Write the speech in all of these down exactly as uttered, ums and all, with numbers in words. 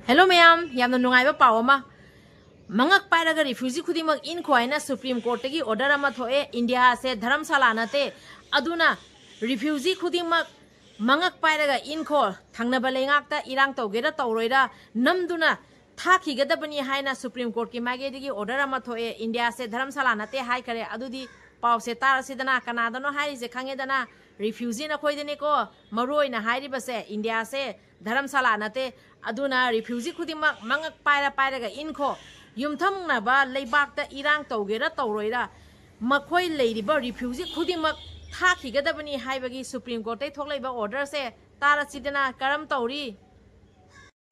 Hello ꯃꯌꯥꯝ, ꯌꯥꯝꯅ ꯅꯨꯡꯉꯥꯏꯕ ꯄꯥꯎ ꯑꯃ꯫ ꯃꯉꯛ ꯄꯥꯏꯔꯒ ꯔꯤꯐ꯭ꯌꯨꯖꯤ ꯈꯨꯗꯤꯡꯃꯛ ꯏꯟꯈꯣ ꯍꯥꯏꯅ ꯁꯨꯄ꯭ꯔꯤꯝ ꯀꯣꯔꯠꯇꯒꯤ ꯑꯣꯔꯗꯔ ꯑꯃ ꯊꯣꯛꯑꯦ꯫ ꯏꯟꯗꯤꯌꯥ ꯑꯁꯦ ꯙꯔꯝꯁꯥꯂꯥ ꯅꯠꯇꯦ꯫ ꯑꯗꯨꯅ ꯔꯤꯐ꯭ꯌꯨꯖꯤ ꯈꯨꯗꯤꯡꯃꯛ ꯃꯉꯛ ꯄꯥꯏꯔꯒ ꯏꯟꯈꯣ, ꯊꯪꯅꯕ ꯂꯩꯉꯥꯛꯇ ꯏꯔꯥꯡ ꯇꯧꯒꯦꯔꯥ ꯇꯧꯔꯣꯏꯔꯥ ꯅꯝꯗꯨꯅ ꯊꯥꯈꯤꯒꯗꯕꯅꯤ ꯍꯥꯏꯅ ꯁꯨꯄ꯭ꯔꯤꯝ ꯀꯣꯔꯠꯀꯤ ꯃꯥꯏꯀꯩꯗꯒꯤ ꯑꯣꯔꯗꯔ ꯑꯃ ꯊꯣꯛꯑꯦ꯫ ꯏꯟꯗꯤꯌꯥꯁꯦ ꯙꯔꯝꯁꯥꯂꯥ ꯅꯠꯇꯦ ꯍꯥꯏꯈꯔꯦ꯫ ꯑꯗꯨꯗꯤ ꯄꯥꯎꯁꯦ ꯇꯥꯔꯁꯤꯗꯅ, ꯀꯅꯥꯗꯅꯣ ꯍꯥꯏꯔꯤꯁꯦ ꯈꯪꯉꯦꯗꯅ, ꯔꯤꯐ꯭ꯌꯨꯖꯤ ꯅꯈꯣꯏꯗꯅꯦꯀꯣ ꯃꯔꯨ ꯑꯣꯏꯅ ꯍꯥꯏꯔꯤꯕꯁꯦ꯫ ꯏꯟꯗꯤꯌꯥꯁꯦ ꯙꯔꯝꯁꯥꯂꯥ ꯅꯠꯇꯦ꯫ ꯑꯗꯨꯅ ꯔꯤꯐ꯭ꯌꯨꯖꯤ ꯈꯨꯗꯤꯡꯃꯛ ꯃꯉꯛ ꯄꯥꯏꯔ ꯄꯥꯏꯔꯒ ꯏꯟꯈꯣ꯫ ꯌꯨꯝꯊꯪꯅꯕ ꯂꯩꯕꯥꯛꯇ ꯏꯔꯥꯡ ꯇꯧꯒꯦꯔꯥ ꯇꯧꯔꯣꯏꯔꯥ, ꯃꯈꯣꯏ ꯂꯩꯔꯤꯕ ꯔꯤꯐ꯭ꯌꯨꯖꯤ ꯈꯨꯗꯤꯡꯃꯛ ꯊꯥꯈꯤꯒꯗꯕꯅꯤ ꯍꯥꯏꯕꯒꯤ ꯁꯨꯄ꯭ꯔꯤꯝ ꯀꯣꯔꯠꯇꯒꯤ ꯊꯣꯛꯂꯛꯏꯕ ꯑꯣꯔꯗꯔꯁꯦ ꯇꯥꯔꯁꯤꯗꯅ, ꯀꯔꯝ ꯇꯧꯔꯤ?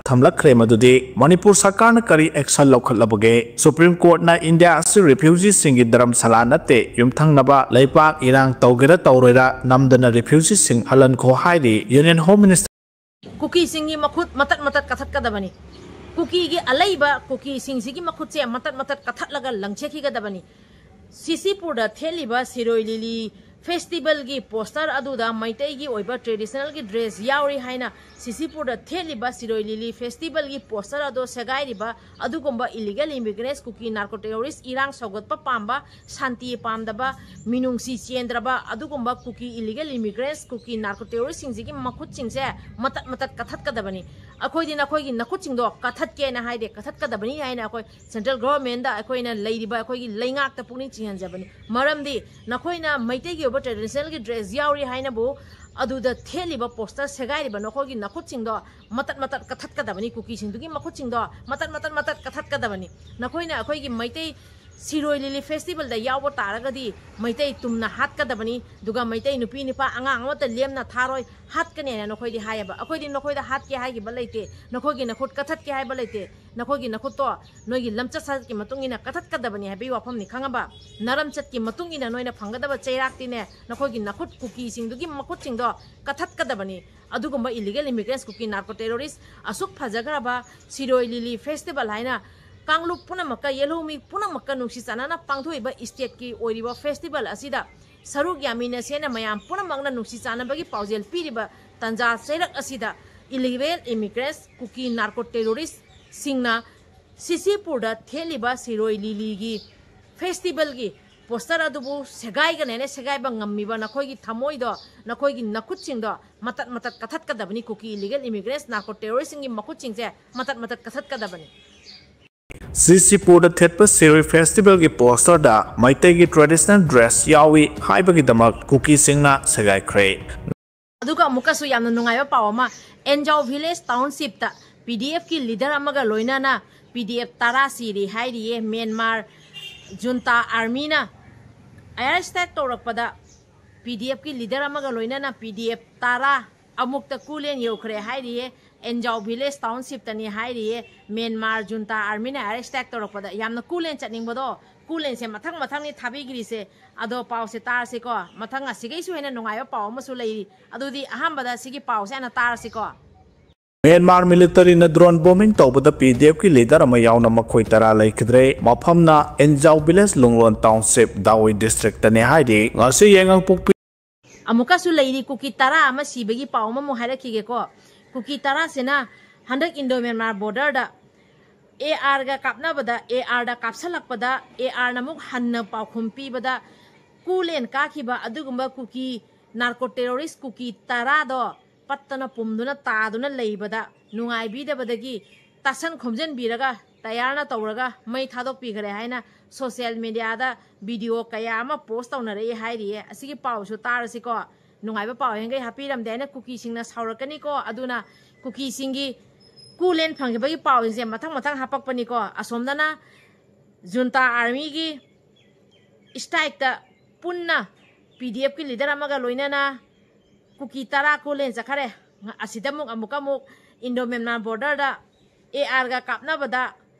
ꯊꯝꯂꯛꯈ꯭ꯔꯦ꯫ ꯃꯗꯨꯗꯤ ꯃꯅꯤꯄꯨꯔ ꯁꯔꯀꯥꯔꯅ ꯀꯔꯤ ꯑꯦꯛꯁꯟ ꯂꯧꯈꯠꯂꯕꯒꯦ? ꯁꯨꯄ꯭ꯔꯤꯝ ꯀꯣꯔꯠꯅ ꯏꯟꯗꯤꯌꯥ ꯑꯁꯤ ꯔꯤꯐ꯭ꯌꯨꯖꯤꯁꯤꯡꯒꯤ ꯙꯔꯝꯁꯥꯂꯥ ꯅꯠꯇꯦ, ꯌꯨꯝꯊꯪꯅꯕ ꯂꯩꯕꯥꯛ ꯏꯔꯥꯡ ꯇꯧꯒꯦꯔꯥ ꯇꯧꯔꯣꯏꯔꯥ ꯅꯝꯗꯅ ꯔꯤꯐ꯭ꯌꯨꯖꯤꯁꯤꯡ ꯍꯜꯍꯟꯈꯣ ꯍꯥꯏꯔꯤ꯫ ꯌꯨꯅꯤꯌꯟ ꯍꯣꯝ ꯃꯤꯅꯤꯁꯇꯔ ꯀꯨꯀꯤꯁꯤꯡꯒꯤ ꯃꯈꯨꯠ ꯃꯇꯠ ꯃꯇꯠ ꯀꯊꯠꯀꯗꯕꯅꯤ꯫ ꯀꯨꯀꯤꯒꯤ ꯑꯂꯩꯕ ꯀꯨꯀꯤꯁꯤꯡꯁꯤꯒꯤ ꯃꯈꯨꯠꯁꯦ ꯃꯇꯠ ꯃꯇꯠ ꯀꯊꯠꯂꯒ ꯂꯪꯁꯦꯠꯈꯤꯒꯗꯕꯅꯤ꯫ ꯁꯤꯁꯤꯄꯨꯔꯗ ꯊꯦꯠꯂꯤꯕ ꯁꯤꯔꯣꯏ ꯂꯤꯂꯤ ꯐꯦꯁꯇꯤꯚꯦꯜꯒꯤ ꯄꯣꯁꯇꯔ ꯑꯗꯨꯗ ꯃꯩꯇꯩꯒꯤ ꯑꯣꯏꯕ ꯇ꯭ꯔꯦꯗꯤꯁꯅꯦꯜꯒꯤ ꯗ꯭ꯔꯦꯁ ꯌꯥꯎꯔꯤ ꯍꯥꯏꯅ ꯁꯤꯁꯤꯄꯨꯔꯗ ꯊꯦꯠꯂꯤꯕ ꯁꯤꯔꯣꯏ ꯂꯤꯂꯤ ꯐꯦꯁꯇꯤꯚꯦꯜꯒꯤ ꯄꯣꯁꯇꯔ ꯑꯗꯣ ꯁꯦꯒꯥꯏꯔꯤꯕ ꯑꯗꯨꯒꯨꯝꯕ ꯏꯂꯤꯒꯦꯜ ꯏꯃꯤꯒ꯭ꯔꯦꯟꯁ, ꯀꯨꯀꯤ ꯅꯥꯔꯀꯣ ꯇꯦꯔꯣꯔꯤꯁ, ꯏꯔꯥꯡ ꯁꯧꯒꯠꯄ ꯄꯥꯝꯕ, ꯁꯥꯟꯇꯤ ꯄꯥꯝꯗꯕ, ꯃꯤꯅꯨꯡꯁꯤ ꯆꯦꯟꯗ꯭ꯔꯕ ꯑꯗꯨꯒꯨꯝꯕ ꯀꯨꯀꯤ ꯏꯂꯤꯒꯦꯜ ꯏꯃꯤꯒ꯭ꯔꯦꯟꯁ, ꯀꯨꯀꯤ ꯅꯥꯔꯀꯣ ꯇꯦꯔꯣꯔꯤꯁꯁꯤꯡꯁꯤꯒꯤ ꯃꯈꯨꯠꯁꯤꯡꯁꯦ ꯃꯇꯠ ꯃꯇꯠ ꯀꯊꯠꯀꯗꯕꯅꯤ꯫ ꯑꯩꯈꯣꯏꯗꯤ ꯅꯈꯣꯏꯒꯤ ꯅꯈꯨꯠꯁꯤꯡꯗꯣ ꯀꯊꯠꯀꯦꯅ ꯍꯥꯏꯗꯦ, ꯀꯊꯠꯀꯗꯕꯅꯤ ꯍꯥꯏꯅ ꯑꯩꯈꯣꯏ ꯁꯦꯟꯇ꯭ꯔꯦꯜ ꯒꯣꯚꯔꯟꯃꯦꯟꯗ, ꯑꯩꯈꯣꯏꯅ ꯂꯩꯔꯤꯕ ꯑꯩꯈꯣꯏꯒꯤ ꯂꯩꯉꯥꯛꯇ ꯄꯨꯛꯅꯤꯡ ꯆꯤꯡꯍꯟꯖꯕꯅꯤ꯫ ꯃꯔꯝꯗꯤ ꯅꯈꯣꯏꯅ ꯃꯩꯇꯩꯒꯤ ꯑꯣꯏꯕ ꯇ꯭ꯔꯦꯗꯤꯁꯅꯦꯜꯒꯤ ꯗ꯭ꯔꯦꯁ ꯌꯥꯎꯔꯤ ꯍꯥꯏꯅꯕꯨ ꯑꯗꯨꯗ ꯊꯦꯠꯂꯤꯕ ꯄꯣꯁꯇꯔ ꯁꯦꯒꯥꯏꯔꯤꯕ ꯅꯈꯣꯏꯒꯤ ꯅꯈꯨꯠꯁꯤꯡꯗꯣ ꯃꯇꯠ ꯃꯇꯠ ꯀꯊꯠꯀꯗꯕꯅꯤ꯫ ꯀꯨꯀꯤꯁꯤꯡꯗꯨꯒꯤ ꯃꯈꯨꯠꯁꯤꯡꯗꯣ ꯃꯇꯠ ꯃꯇꯠ ꯃꯇꯠ ꯀꯊꯠꯀꯗꯕꯅꯤ꯫ ꯅꯈꯣꯏꯅ ꯑꯩꯈꯣꯏꯒꯤ ꯃꯩꯇꯩ ꯁꯤꯔꯣꯏ ꯂꯤꯂꯤ ꯐꯦꯁꯇꯤꯚꯦꯜꯗ ꯌꯥꯎꯕ ꯇꯥꯔꯒꯗꯤ ꯃꯩꯇꯩ ꯇꯨꯝꯅ ꯍꯥꯠꯀꯗꯕꯅꯤ, ꯑꯗꯨꯒ ꯃꯩꯇꯩ ꯅꯨꯄꯤ ꯅꯨꯄꯥ ꯑꯉꯥꯡ ꯑꯃꯠꯇ ꯂꯦꯝꯅ ꯊꯥꯔꯣꯏ, ꯍꯥꯠꯀꯅꯤ ꯍꯥꯏꯅ ꯅꯈꯣꯏꯗꯤ ꯍꯥꯏꯌꯦꯕ꯫ ꯑꯩꯈꯣꯏꯗꯤ ꯅꯈꯣꯏꯗ ꯍꯥꯠꯀꯦ ꯍꯥꯏꯈꯤꯕ ꯂꯩꯇꯦ, ꯅꯈꯣꯏꯒꯤ ꯅꯈꯨꯠ ꯀꯊꯠꯀꯦ ꯍꯥꯏꯕ ꯂꯩꯇꯦ꯫ ꯅꯈꯣꯏꯒꯤ ꯅꯈꯨꯠꯇꯣ ꯅꯣꯏꯒꯤ ꯂꯝꯆꯠ ꯁꯥꯖꯠꯀꯤ ꯃꯇꯨꯡ ꯏꯟꯅ ꯀꯊꯠꯀꯗꯕꯅꯤ ꯍꯥꯏꯕꯒꯤ ꯋꯥꯐꯝꯅꯤ, ꯈꯪꯉꯕ? ꯅꯔꯝꯆꯠꯀꯤ ꯃꯇꯨꯡ ꯏꯟꯅ ꯅꯣꯏꯅ ꯐꯪꯒꯗꯕ ꯆꯩꯔꯥꯛꯇꯤꯅꯦ, ꯅꯈꯣꯏꯒꯤ ꯅꯈꯨꯠ ꯀꯨꯀꯤꯁꯤꯡꯗꯨꯒꯤ ꯃꯈꯨꯠꯁꯤꯡꯗꯣ ꯀꯊꯠꯀꯗꯕꯅꯤ꯫ ꯑꯗꯨꯒꯨꯝꯕ ꯏꯂꯤꯒꯦꯜ ꯏꯃꯤꯒ꯭ꯔꯦꯟꯁ, ꯀꯨꯀꯤ ꯅꯥꯔꯀꯣ ꯇꯦꯔꯣꯔꯤꯁ, ꯑꯁꯨꯛ ꯐꯖꯈ꯭ꯔꯕ ꯁꯤꯔꯣꯏ ꯂꯤꯂꯤ ꯐꯦꯁꯇꯤꯚꯦꯜ ꯍꯥꯏꯅ ꯀꯥꯡꯂꯨꯞ ꯄꯨꯝꯅꯃꯛꯀ, ꯌꯦꯜꯍꯧꯃꯤ ꯄꯨꯝꯅꯃꯛꯀ ꯅꯨꯡꯁꯤ ꯆꯥꯟꯅꯅ ꯄꯥꯡꯊꯣꯛꯏꯕ ꯏꯁꯇꯦꯠꯀꯤ ꯑꯣꯏꯔꯤꯕ ꯐꯦꯁꯇꯤꯚꯦꯜ ꯑꯁꯤꯗ ꯁꯔꯨꯛ ꯌꯥꯃꯤꯟꯅꯁꯦꯅ ꯃꯌꯥꯝ ꯄꯨꯝꯅꯃꯛꯅ ꯅꯨꯡꯁꯤ ꯆꯥꯟꯅꯕꯒꯤ ꯄꯥꯎꯖꯦꯜ ꯄꯤꯔꯤꯕ ꯇꯥꯟꯖꯥ ꯆꯩꯔꯛ ꯑꯁꯤꯗ Illegal immigrants, ꯀꯨꯀꯤ narco terrorist ꯁꯤꯡꯅ ꯁꯤꯁꯤꯄꯨꯔꯗ ꯊꯦꯠꯂꯤꯕ ꯁꯤꯔꯣꯏ ꯂꯤꯂꯤꯒꯤ festival ꯒꯤ poster ꯑꯗꯨꯕꯨ ꯁꯦꯒꯥꯏꯒꯅꯦꯅ ꯁꯦꯒꯥꯏꯕ ꯉꯝꯃꯤꯕ ꯅꯈꯣꯏꯒꯤ ꯊꯃꯣꯏꯗꯣ, ꯅꯈꯣꯏꯒꯤ ꯅꯈꯨꯠꯁꯤꯡꯗꯣ ꯃꯇꯠ ꯃꯇꯠ ꯀꯊꯠꯀꯗꯕꯅꯤ꯫ ꯀꯨꯀꯤ illegal immigrants, narco terrorist ꯁꯤꯡꯒꯤ ꯃꯈꯨꯠꯁꯤꯡꯁꯦ ꯃꯇꯠ ꯃꯇꯠ ꯀꯊꯠꯀꯗꯕꯅꯤ꯫ ꯁꯤꯁꯤꯄꯨꯔꯗ ꯊꯦꯠꯄ ꯁꯤꯔꯣꯏ festival ꯒꯤ poster ꯗ ꯃꯩꯇꯩꯒꯤ traditional dress ꯌꯥꯎꯏ ꯍꯥꯏꯕꯒꯤꯗꯃꯛ ꯀꯨꯀꯤꯁꯤꯡꯅ ꯁꯦꯒꯥꯏꯈ꯭ꯔꯦ꯫ ꯑꯗꯨꯒ ꯑꯃꯨꯛꯀꯁꯨ ꯌꯥꯝꯅ ꯅꯨꯡꯉꯥꯏꯕ ꯄꯥꯎ ꯑꯃ, ꯑꯦꯟꯖꯥꯎ village township ꯇ P D F ꯀꯤ leader ꯑꯃꯒ ꯂꯣꯏꯅꯅ P D F ꯇꯔꯥ ꯁꯤꯔꯦ ꯍꯥꯏꯔꯤꯌꯦ꯫ ꯃ꯭ꯌꯥꯟꯃꯥꯔ junta army ꯅ air strike ꯇꯧꯔꯛꯄꯗ P D F ꯀꯤ leader ꯑꯃꯒ ꯂꯣꯏꯅꯅ P D F ꯇꯔꯥ ꯑꯃꯨꯛꯇ ꯀꯨꯂꯦꯟ ꯌꯧꯈ꯭ꯔꯦ ꯍꯥꯏꯔꯤꯌꯦ꯫ ꯑꯦꯟꯖꯥꯎ village township ꯇꯅꯤ ꯍꯥꯏꯔꯤꯌꯦ꯫ ꯃ꯭ꯌꯥꯟꯃꯥꯔ junta army ꯅ air strike ꯇꯧꯔꯛꯄꯗ ꯌꯥꯝꯅ ꯀꯨꯂꯦꯟ ꯆꯠꯅꯤꯡꯕꯗꯣ, ꯀꯨꯂꯦꯟꯁꯦ ꯃꯊꯪ ꯃꯊꯪꯅꯤ ꯊꯥꯕꯤꯈ꯭ꯔꯤꯁꯦ꯫ ꯑꯗꯣ ꯄꯥꯎꯁꯦ ꯇꯥꯔꯁꯤꯀꯣ꯫ ꯃꯊꯪ ꯑꯁꯤꯒꯩꯁꯨ ꯍꯦꯟꯅ ꯅꯨꯡꯉꯥꯏꯕ ꯄꯥꯎ ꯑꯃꯁꯨ ꯂꯩꯔꯤ꯫ ꯑꯗꯨꯗꯤ ꯑꯍꯥꯟꯕꯗ ꯁꯤꯒꯤ ꯄꯥꯎꯁꯦ ꯍꯥꯟꯅ ꯇꯥꯔꯁꯤꯀꯣ꯫ ꯃ꯭ꯌꯥꯟꯃꯥꯔ military ꯅ drone bombing ꯇꯧꯕꯗ P D F ꯀꯤ leader ꯑꯃ ꯌꯥꯎꯅ ꯃꯈꯣꯏ ꯇꯔꯥ ꯂꯩꯈꯤꯗ꯭ꯔꯦ꯫ ꯃꯐꯝꯅ ꯑꯦꯟꯖꯥꯎ village, ꯂꯨꯡꯂꯣꯟ township, ꯗꯥꯋꯣꯏ district ꯇꯅꯤ ꯍꯥꯏꯔꯤ꯫ ꯉꯁꯤ ꯌꯥꯏꯉꯪꯄꯣꯛꯄꯤ ꯑꯃꯨꯛꯀꯁꯨ ꯂꯩꯔꯤ, ꯀꯨꯀꯤ ꯇꯔꯥ ꯑꯃ ꯁꯤꯕꯒꯤ ꯄꯥꯎ ꯑꯃꯃꯨꯛ ꯍꯥꯏꯔꯛꯈꯤꯒꯦꯀꯣ꯫ ꯀꯨꯀꯤ ꯇꯔꯥꯁꯤꯅ ꯍꯟꯗꯛ Indo Myanmar border the A R ꯒ ꯀꯥꯞꯅꯕꯗ, A R the ꯀꯥꯞꯁꯜꯂꯛꯄꯗ, A R ꯅ ꯑꯃꯨꯛ ꯍꯟꯅ ꯄꯥꯎꯈꯨꯝ ꯄꯤꯕꯗ ꯀꯨꯂꯦꯟ ꯀꯥꯈꯤꯕ ꯑꯗꯨꯒꯨꯝꯕ ꯀꯨꯀꯤ narco terrorist ꯀꯨꯀꯤ ꯇꯔꯥꯗꯣ ꯄꯠꯇꯅ ꯄꯨꯝꯗꯨꯅ ꯇꯥꯗꯨꯅ ꯂꯩꯕꯗ ꯅꯨꯡꯉꯥꯏꯕꯤꯗꯕꯗꯒꯤ ꯇꯥꯁꯟ ꯈꯣꯝꯖꯤꯟꯕꯤꯔꯒ ꯇꯌꯥꯔꯅ ꯇꯧꯔꯒ ꯃꯩ ꯊꯥꯗꯣꯛꯄꯤꯈ꯭ꯔꯦ ꯍꯥꯏꯅ social media ꯗ video ꯀꯌꯥ ꯑꯃ post ꯇꯧꯅꯔꯛꯏ ꯍꯥꯏꯔꯤꯌꯦ꯫ ꯑꯁꯤꯒꯤ ꯄꯥꯎꯁꯨ ꯇꯥꯔꯁꯤꯀꯣ꯫ ꯅꯨꯡꯉꯥꯏꯕ ꯄꯥꯎ ꯍꯦꯟꯒꯩ ꯍꯥꯞꯄꯤꯔꯝꯗꯦ ꯍꯥꯏꯅ ꯀꯨꯀꯤꯁꯤꯡꯅ ꯁꯥꯎꯔꯛꯀꯅꯤꯀꯣ꯫ ꯑꯗꯨꯅ ꯀꯨꯀꯤꯁꯤꯡꯒꯤ ꯀꯨꯂꯦꯟ ꯐꯪꯈꯤꯕꯒꯤ ꯄꯥꯎꯁꯤꯡꯁꯦ ꯃꯊꯪ ꯃꯊꯪ ꯍꯥꯄꯛꯄꯅꯤꯀꯣ꯫ ꯑꯁꯣꯝꯗꯅ junta army ꯒꯤ strike ꯇ ꯄꯨꯟꯅ P D F ꯀꯤ leader ꯑꯃꯒ ꯂꯣꯏꯅꯅ ꯀꯨꯀꯤ ꯇꯔꯥ ꯀꯨꯂꯦꯟ ꯆꯠꯈꯔꯦ꯫ ꯑꯁꯤꯗ ꯑꯃꯨꯛ, ꯑꯃꯨꯛꯀ ꯑꯃꯨꯛ Indo Myanmar border the A R ꯒ ꯀꯥꯞꯅꯕꯗ,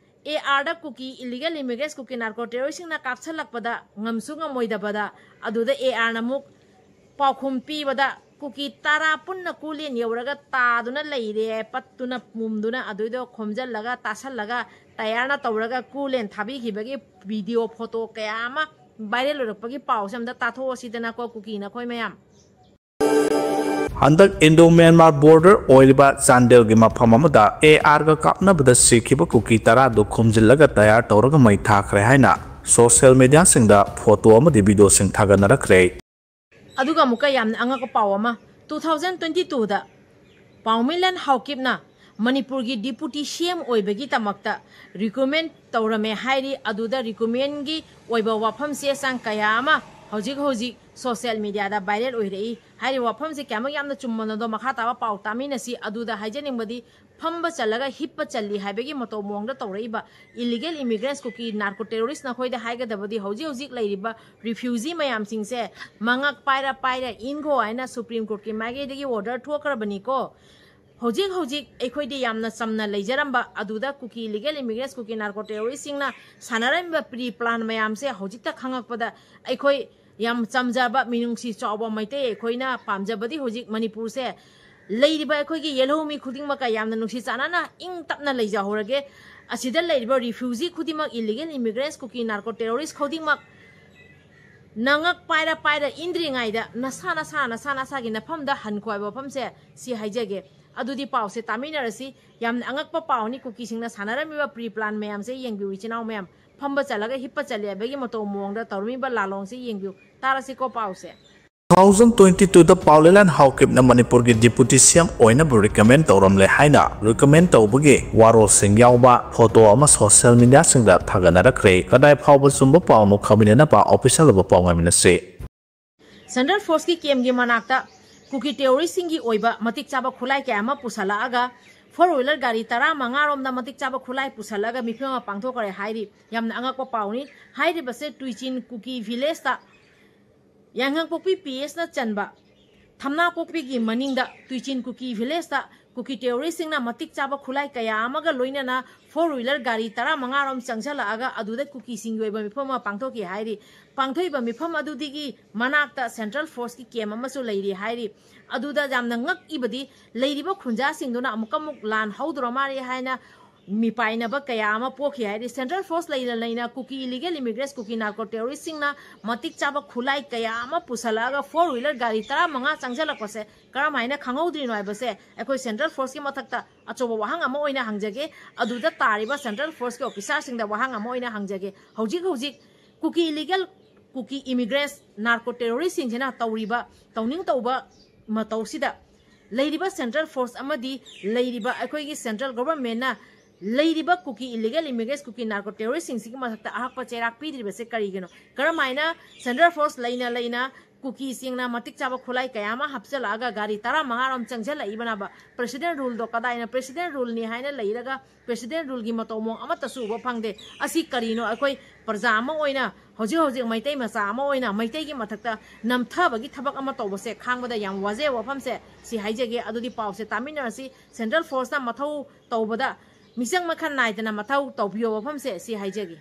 A R the Kuki illegal immigrants, Kuki narco terrorist ꯁꯤꯡꯅ ꯀꯥꯞꯁꯜꯂꯛꯄꯗ ꯉꯝꯁꯨ ꯉꯝꯃꯣꯏꯗꯕꯗ, ꯑꯗꯨꯗ A R ꯅ ꯑꯃꯨꯛ ꯄꯥꯎꯈꯨꯝ ꯄꯤꯕꯗ ꯀꯨꯀꯤ ꯇꯔꯥ ꯄꯨꯟꯅ ꯀꯨꯂꯦꯟ ꯌꯧꯔꯒ ꯇꯥꯗꯨꯅ ꯂꯩꯔꯦ, ꯄꯠꯇꯨꯅ ꯄꯨꯝꯗꯨꯅ꯫ ꯑꯗꯨꯏꯗꯣ ꯈꯣꯝꯖꯤꯜꯂꯒ ꯇꯥꯁꯜꯂꯒ ꯇꯌꯥꯔꯅ ꯇꯧꯔꯒ ꯀꯨꯂꯦꯟ ꯊꯥꯕꯤꯈꯤꯕꯒꯤ video photo ꯀꯌꯥ ꯑꯃ viral ꯑꯣꯏꯔꯛꯄꯒꯤ ꯄꯥꯎꯁꯦ ꯑꯝꯇ ꯇꯥꯊꯣꯛꯑꯁꯤꯗꯅꯀꯣ, ꯀꯨꯀꯤ ꯅꯈꯣꯏ ꯃꯌꯥꯝ꯫ ꯍꯟꯗꯛ ꯏꯟꯗꯣ ꯃ꯭ꯌꯥꯟꯃꯥꯔ ꯕꯣꯔꯗꯔ ꯑꯣꯏꯔꯤꯕ ꯆꯥꯟꯗꯦꯜꯒꯤ ꯃꯐꯝ ꯑꯃꯗ ꯑꯦ ꯑꯥꯔꯒ ꯀꯥꯞꯅꯕꯗ ꯁꯤꯈꯤꯕ ꯀꯨꯀꯤ ꯇꯔꯥꯗꯨ ꯈꯨꯝꯖꯤꯜꯂꯒ ꯇꯌꯥꯔ ꯇꯧꯔꯒ ꯃꯩ ꯊꯥꯈ꯭ꯔꯦ ꯍꯥꯏꯅ ꯁꯣꯁꯤꯌꯦꯜ ꯃꯤꯗꯤꯌꯥꯁꯤꯡꯗ ꯐꯣꯇꯣ ꯑꯃꯗꯤ ꯚꯤꯗꯤꯑꯣꯁꯤꯡ ꯊꯥꯒꯠꯅꯔꯛꯈ꯭ꯔꯦ꯫ ꯑꯗꯨꯒ ꯑꯃꯨꯛꯀ ꯌꯥꯝꯅ ꯑꯉꯛꯄ ꯄꯥꯎ ꯑꯃ, two thousand twenty twoꯗ ꯄꯥꯎꯃꯤꯂꯟ ꯍꯥꯎꯀꯤꯞꯅ ꯃꯅꯤꯄꯨꯔꯒꯤ ꯗꯤꯄꯨꯇꯤ ꯁꯤ ꯑꯦꯝ ꯑꯣꯏꯕꯒꯤꯗꯃꯛꯇ ꯔꯤꯀ꯭ꯔꯨꯠꯃꯦꯟ ꯇꯧꯔꯝꯃꯦ ꯍꯥꯏꯔꯤ꯫ ꯑꯗꯨꯗ ꯔꯤꯀ꯭ꯔꯨꯠꯃꯦꯟꯒꯤ ꯑꯣꯏꯕ ꯋꯥꯐꯝ ꯆꯦ ꯆꯥꯡ ꯀꯌꯥ ꯑꯃ ꯍꯧꯖꯤꯛ ꯍꯧꯖꯤꯛ ꯁꯣꯁꯤꯌꯦꯜ ꯃꯤꯗꯤꯌꯥꯗ ꯚꯥꯏꯔꯦꯜ ꯑꯣꯏꯔꯛꯏ꯫ ꯍꯥꯏꯔꯤꯕ ꯋꯥꯐꯝꯁꯦ ꯀꯌꯥꯃꯨꯛ ꯌꯥꯝꯅ ꯆꯨꯝꯕꯅꯣꯗꯣ ꯃꯈꯥ ꯇꯥꯕ ꯄꯥꯎ ꯇꯥꯃꯤꯟꯅꯁꯤ꯫ ꯑꯗꯨꯗ ꯍꯥꯏꯖꯅꯤꯡꯕꯗꯤ, ꯐꯝꯕ ꯆꯜꯂꯒ ꯍꯤꯞꯄ ꯆꯜꯂꯤ ꯍꯥꯏꯕꯒꯤ ꯃꯇꯧ ꯃꯑꯣꯡꯗ ꯇꯧꯔꯛꯏꯕ illegal immigrants, ꯀꯨꯀꯤ narco terrorist ꯅꯈꯣꯏꯗ ꯍꯥꯏꯒꯗꯕꯗꯤ ꯍꯧꯖꯤꯛ ꯍꯧꯖꯤꯛ ꯂꯩꯔꯤꯕ refugee ꯃꯌꯥꯝꯁꯤꯡꯁꯦ ꯃꯉꯛ ꯄꯥꯏꯔ ꯄꯥꯏꯔ ꯏꯟꯈꯣ ꯍꯥꯏꯅ Supreme Courtꯀꯤ ꯃꯥꯏꯀꯩꯗꯒꯤ order ꯊꯣꯛꯈ꯭ꯔꯕꯅꯤꯀꯣ꯫ ꯍꯧꯖꯤꯛ ꯍꯧꯖꯤꯛ ꯑꯩꯈꯣꯏꯗꯤ ꯌꯥꯝꯅ ꯆꯝꯅ ꯂꯩꯖꯔꯝꯕ, ꯑꯗꯨꯗ ꯀꯨꯀꯤ illegal immigrants, ꯀꯨꯀꯤ narco terroristꯁꯤꯡꯅ ꯁꯥꯟꯅꯔꯝꯃꯤꯕ pre plan ꯃꯌꯥꯝꯁꯦ ꯍꯧꯖꯤꯛꯇ ꯈꯪꯉꯛꯄꯗ ꯑꯩꯈꯣꯏ ꯌꯥꯝ ꯆꯝꯖꯕ, ꯃꯤꯅꯨꯡꯁꯤ ꯆꯥꯎꯕ ꯃꯩꯇꯩ ꯑꯩꯈꯣꯏꯅ ꯄꯥꯝꯖꯕꯗꯤ ꯍꯧꯖꯤꯛ ꯃꯅꯤꯄꯨꯔꯁꯦ ꯂꯩꯔꯤꯕ ꯑꯩꯈꯣꯏꯒꯤ ꯌꯦꯜꯍꯧꯃꯤ ꯈꯨꯗꯤꯡꯃꯛꯀ ꯌꯥꯝꯅ ꯅꯨꯡꯁꯤ ꯆꯥꯟꯅꯅ ꯏꯪ ꯇꯞꯅ ꯂꯩꯖꯍꯧꯔꯒꯦ꯫ ꯑꯁꯤꯗ ꯂꯩꯔꯤꯕ refugee ꯈꯨꯗꯤꯡꯃꯛ, illegal immigrants, ꯀꯨꯀꯤ narco terrorist ꯈꯨꯗꯤꯡꯃꯛ ꯅꯉꯛ ꯄꯥꯏꯔ ꯄꯥꯏꯔ ꯏꯟꯗ꯭ꯔꯤꯉꯩꯗ ꯅꯁꯥ ꯅꯁꯥ, ꯅꯁꯥ ꯅꯁꯥꯒꯤ ꯅꯐꯝꯗ ꯍꯟꯈꯣ ꯍꯥꯏꯕ ꯋꯥꯐꯝꯁꯦ ꯁꯤ ꯍꯥꯏꯖꯒꯦ꯫ ꯑꯗꯨꯗꯤ ꯄꯥꯎꯁꯦ ꯇꯥꯃꯤꯟꯅꯔꯁꯤ꯫ ꯌꯥꯝꯅ ꯑꯉꯛꯄ ꯄꯥꯎꯅꯤ꯫ ꯀꯨꯀꯤꯁꯤꯡꯅ ꯁꯥꯟꯅꯔꯝꯃꯤꯕ pre plan ꯃꯌꯥꯝꯁꯦ ꯌꯦꯡꯕꯤꯌꯨ, ꯏꯆꯤꯟ ꯏꯅꯥꯎ ꯃꯌꯥꯝ꯫ ꯐꯝꯕ ꯆꯠꯂꯒ ꯍꯤꯞꯄ ꯆꯠꯂꯦ ꯍꯥꯏꯕꯒꯤ ꯃꯇꯧ ꯃꯑꯣꯡꯗ ꯇꯧꯔꯝꯃꯤꯕ ꯂꯥꯂꯣꯡꯁꯦ ꯌꯦꯡꯕꯤꯌꯨ꯫ ꯇꯥꯔꯁꯤꯀꯣ ꯄꯥꯎꯁꯦ꯫ Two thousand twenty twoꯗ ꯄꯥꯎꯂꯦꯂꯥꯟ ꯍꯥꯎꯀꯤꯞꯅ ꯃꯅꯤꯄꯨꯔꯒꯤ ꯗꯤꯄꯨꯇꯤ ꯁꯤ ꯑꯦꯝ ꯑꯣꯏꯅꯕ ꯔꯤꯀꯃꯦꯟ ꯇꯧꯔꯝꯂꯦ ꯍꯥꯏꯅ ꯔꯤꯀꯃꯦꯟ ꯇꯧꯕꯒꯤ ꯋꯥꯔꯣꯜꯁꯤꯡ ꯌꯥꯎꯕ ꯐꯣꯇꯣ ꯑꯃ ꯁꯣꯁꯤꯌꯦꯜ ꯃꯤꯗꯤꯌꯥꯁꯤꯡꯗ ꯊꯥꯒꯠꯅꯔꯛꯈ꯭ꯔꯦ꯫ ꯀꯗꯥꯏ ꯐꯥꯎꯕ ꯆꯨꯝꯕ ꯄꯥꯎꯅꯣ ꯈꯪꯃꯤꯟꯅꯅꯕ ꯑꯣꯐꯤꯁꯤꯌꯦꯜ ꯑꯣꯏꯕ ꯄꯥꯎ ꯉꯥꯏꯃꯤꯟꯅꯁꯤ꯫ Central Forceꯀꯤ campꯀꯤ ꯃꯅꯥꯛꯇ ꯀꯨꯀꯤ terroristꯁꯤꯡꯒꯤ ꯑꯣꯏꯕ ꯃꯇꯤꯛ ꯆꯥꯕ ꯈꯨꯠꯂꯥꯏ ꯀꯌꯥ ꯑꯃ ꯄꯨꯁꯜꯂꯛꯑꯒ four wheeler ꯒꯥꯔꯤ ꯇꯔꯥ ꯃꯉꯥ ꯔꯣꯝꯗ ꯃꯇꯤꯛ ꯆꯥꯕ ꯈꯨꯠꯂꯥꯏ ꯄꯨꯁꯜꯂꯒ ꯃꯤꯐꯝ ꯑꯃ ꯄꯥꯡꯊꯣꯛꯈ꯭ꯔꯦ ꯍꯥꯏꯔꯤ꯫ ꯌꯥꯝꯅ ꯑꯉꯛꯄ ꯄꯥꯎꯅꯤ꯫ ꯍꯥꯏꯔꯤꯕꯁꯦ ꯇꯨꯏꯆꯤꯟ ꯀꯨꯀꯤ villageꯇ ꯌꯥꯏꯉꯪꯄꯣꯛꯄꯤ ꯄꯤ ꯑꯦꯁꯅ ꯆꯟꯕ ꯊꯝꯅꯥꯄꯣꯛꯄꯤꯒꯤ ꯃꯅꯤꯡꯗ ꯇꯨꯏꯆꯤꯟ ꯀꯨꯀꯤ villageꯇ ꯀꯨꯀꯤ terroristꯁꯤꯡꯅ ꯃꯇꯤꯛ ꯆꯥꯕ ꯈꯨꯠꯂꯥꯏ ꯀꯌꯥ ꯑꯃꯒ ꯂꯣꯏꯅꯅ four wheeler ꯒꯥꯔꯤ ꯇꯔꯥ ꯃꯉꯥ ꯔꯣꯝ ꯆꯪꯁꯤꯜꯂꯛꯑꯒ ꯑꯗꯨꯗ ꯀꯨꯀꯤꯁꯤꯡꯒꯤ ꯑꯣꯏꯕ ꯃꯤꯐꯝ ꯑꯃ ꯄꯥꯡꯊꯣꯛꯈꯤ ꯍꯥꯏꯔꯤ꯫ ꯄꯥꯡꯊꯣꯛꯏꯕ ꯃꯤꯐꯝ ꯑꯗꯨꯗꯒꯤ ꯃꯅꯥꯛꯇ Central Forceꯀꯤ camp ꯑꯃꯁꯨ ꯂꯩꯔꯤ ꯍꯥꯏꯔꯤ꯫ ꯑꯗꯨꯗ ꯌꯥꯝꯅ ꯉꯛꯏꯕꯗꯤ ꯂꯩꯔꯤꯕ ꯈꯨꯟꯖꯥꯁꯤꯡꯗꯨꯅ ꯑꯃꯨꯛꯀ ꯑꯃꯨꯛ ꯂꯥꯟ ꯍꯧꯗꯣꯔ ꯃꯥꯜꯂꯦ ꯍꯥꯏꯅ ꯃꯤꯄꯥꯏꯅꯕ ꯀꯌꯥ ꯑꯃ ꯄꯣꯛꯈꯤ ꯍꯥꯏꯗꯤ, ꯁꯦꯟꯇ꯭ꯔꯦꯜ ꯐꯣꯔꯁ ꯂꯩꯅ ꯂꯩꯅ ꯀꯨꯀꯤ ꯏꯂꯤꯒꯦꯜ ꯏꯃꯤꯒ꯭ꯔꯦꯟꯁ, ꯀꯨꯀꯤ ꯅꯥꯔꯀꯣ ꯇꯦꯔꯣꯔꯤꯁꯁꯤꯡꯅ ꯃꯇꯤꯛ ꯆꯥꯕ ꯈꯨꯠꯂꯥꯏ ꯀꯌꯥ ꯑꯃ ꯄꯨꯁꯜꯂꯛꯑꯒ ꯐꯣꯔ ꯋꯤꯂꯔ ꯒꯥꯔꯤ ꯇꯔꯥꯃꯉꯥ ꯆꯪꯁꯤꯜꯂꯛꯄꯁꯦ ꯀꯔꯝ ꯍꯥꯏꯅ ꯈꯪꯍꯧꯗ꯭ꯔꯤꯅꯣ ꯍꯥꯏꯕꯁꯦ ꯑꯩꯈꯣꯏ ꯁꯦꯟꯇ꯭ꯔꯦꯜ ꯐꯣꯔꯁꯀꯤ ꯃꯊꯛꯇ ꯑꯆꯧꯕ ꯋꯥꯍꯪ ꯑꯃ ꯑꯣꯏꯅ ꯍꯪꯖꯒꯦ꯫ ꯑꯗꯨꯗ ꯇꯥꯔꯤꯕ ꯁꯦꯟꯇ꯭ꯔꯦꯜ ꯐꯣꯔꯁꯀꯤ ꯑꯣꯐꯤꯁꯥꯔꯁꯤꯡꯗ ꯋꯥꯍꯪ ꯑꯃ ꯑꯣꯏꯅ ꯍꯪꯖꯒꯦ꯫ ꯍꯧꯖꯤꯛ ꯍꯧꯖꯤꯛ ꯀꯨꯀꯤ ꯏꯂꯤꯒꯦꯜ, ꯀꯨꯀꯤ ꯏꯃꯤꯒ꯭ꯔꯦꯟꯁ, ꯅꯥꯔꯀꯣ ꯇꯦꯔꯣꯔꯤꯁꯁꯤꯡꯁꯤꯅ ꯇꯧꯔꯤꯕ, ꯇꯧꯅꯤꯡ ꯇꯧꯕ ꯃꯇꯧꯁꯤꯗ ꯂꯩꯔꯤꯕ ꯁꯦꯟꯇ꯭ꯔꯦꯜ ꯐꯣꯔꯁ ꯑꯃꯗꯤ ꯂꯩꯔꯤꯕ ꯑꯩꯈꯣꯏꯒꯤ ꯁꯦꯟꯇ꯭ꯔꯦꯜ ꯒꯣꯚꯔꯟꯃꯦꯟꯠꯅ ꯂꯩꯔꯤꯕ ꯀꯨꯀꯤ ꯏꯂꯤꯒꯦꯜ ꯏꯃꯤꯒ꯭ꯔꯦꯟꯁ, ꯀꯨꯀꯤ ꯅꯥꯔꯀꯣ ꯇꯦꯔꯣꯔꯤꯁꯁꯤꯡꯁꯤꯒꯤ ꯃꯊꯛꯇ ꯑꯍꯛꯄ ꯆꯩꯔꯥꯛ ꯄꯤꯗ꯭ꯔꯤꯕꯁꯦ ꯀꯔꯤꯒꯤꯅꯣ? ꯀꯔꯝꯍꯥꯏꯅ ꯁꯦꯟꯇ꯭ꯔꯦꯜ ꯐꯣꯔꯁ ꯂꯩꯅ ꯂꯩꯅ ꯀꯨꯀꯤꯁꯤꯡꯅ ꯃꯇꯤꯛ ꯆꯥꯕ ꯈꯨꯠꯂꯥꯏ ꯀꯌꯥ ꯑꯃ ꯍꯥꯞꯆꯤꯜꯂꯛꯑꯒ ꯒꯥꯔꯤ ꯇꯔꯥꯃꯉꯥꯔꯣꯝ ꯆꯪꯁꯤꯜꯂꯛꯏꯕꯅꯕ? ꯄ꯭ꯔꯦꯁꯤꯗꯦꯟ ꯔꯨꯜꯗꯣ ꯀꯗꯥꯏꯅ? ꯄ꯭ꯔꯦꯁꯤꯗꯦꯟ ꯔꯨꯜꯅꯤ ꯍꯥꯏꯅ ꯂꯩꯔꯒ ꯄ꯭ꯔꯦꯁꯤꯗꯦꯟ ꯔꯨꯜꯒꯤ ꯃꯇꯧ ꯃꯑꯣꯡ ꯑꯃꯠꯇꯁꯨ ꯎꯕ ꯐꯪꯗꯦ꯫ ꯑꯁꯤ ꯀꯔꯤꯅꯣ? ꯑꯩꯈꯣꯏ ꯄ꯭ꯔꯖꯥ ꯑꯃ ꯑꯣꯏꯅ ꯍꯧꯖꯤꯛ ꯍꯧꯖꯤꯛ ꯃꯩꯇꯩ ꯃꯆꯥ ꯑꯃ ꯑꯣꯏꯅ ꯃꯩꯇꯩꯒꯤ ꯃꯊꯛꯇ ꯅꯝꯊꯕꯒꯤ ꯊꯕꯛ ꯑꯃ ꯇꯧꯕꯁꯦ ꯈꯥꯡꯕꯗ ꯌꯥꯝ ꯋꯥꯖꯩ꯫ ꯋꯥꯐꯝꯁꯦ ꯁꯤ ꯍꯥꯏꯖꯒꯦ꯫ ꯑꯗꯨꯗꯤ ꯄꯥꯎꯁꯦ ꯇꯥꯃꯤꯟꯅꯔꯁꯤ꯫ ꯁꯦꯟꯇ꯭ꯔꯦꯜ ꯐꯣꯔꯁꯅ ꯃꯊꯧ ꯇꯧꯕꯗ ꯃꯤꯆꯪ ꯃꯈꯜ ꯅꯥꯏꯗꯅ ꯃꯊꯧ ꯇꯧꯕꯤꯌꯣ꯫ ꯋꯥꯐꯝꯁꯦ ꯁꯤ ꯍꯥꯏꯖꯒꯦ꯫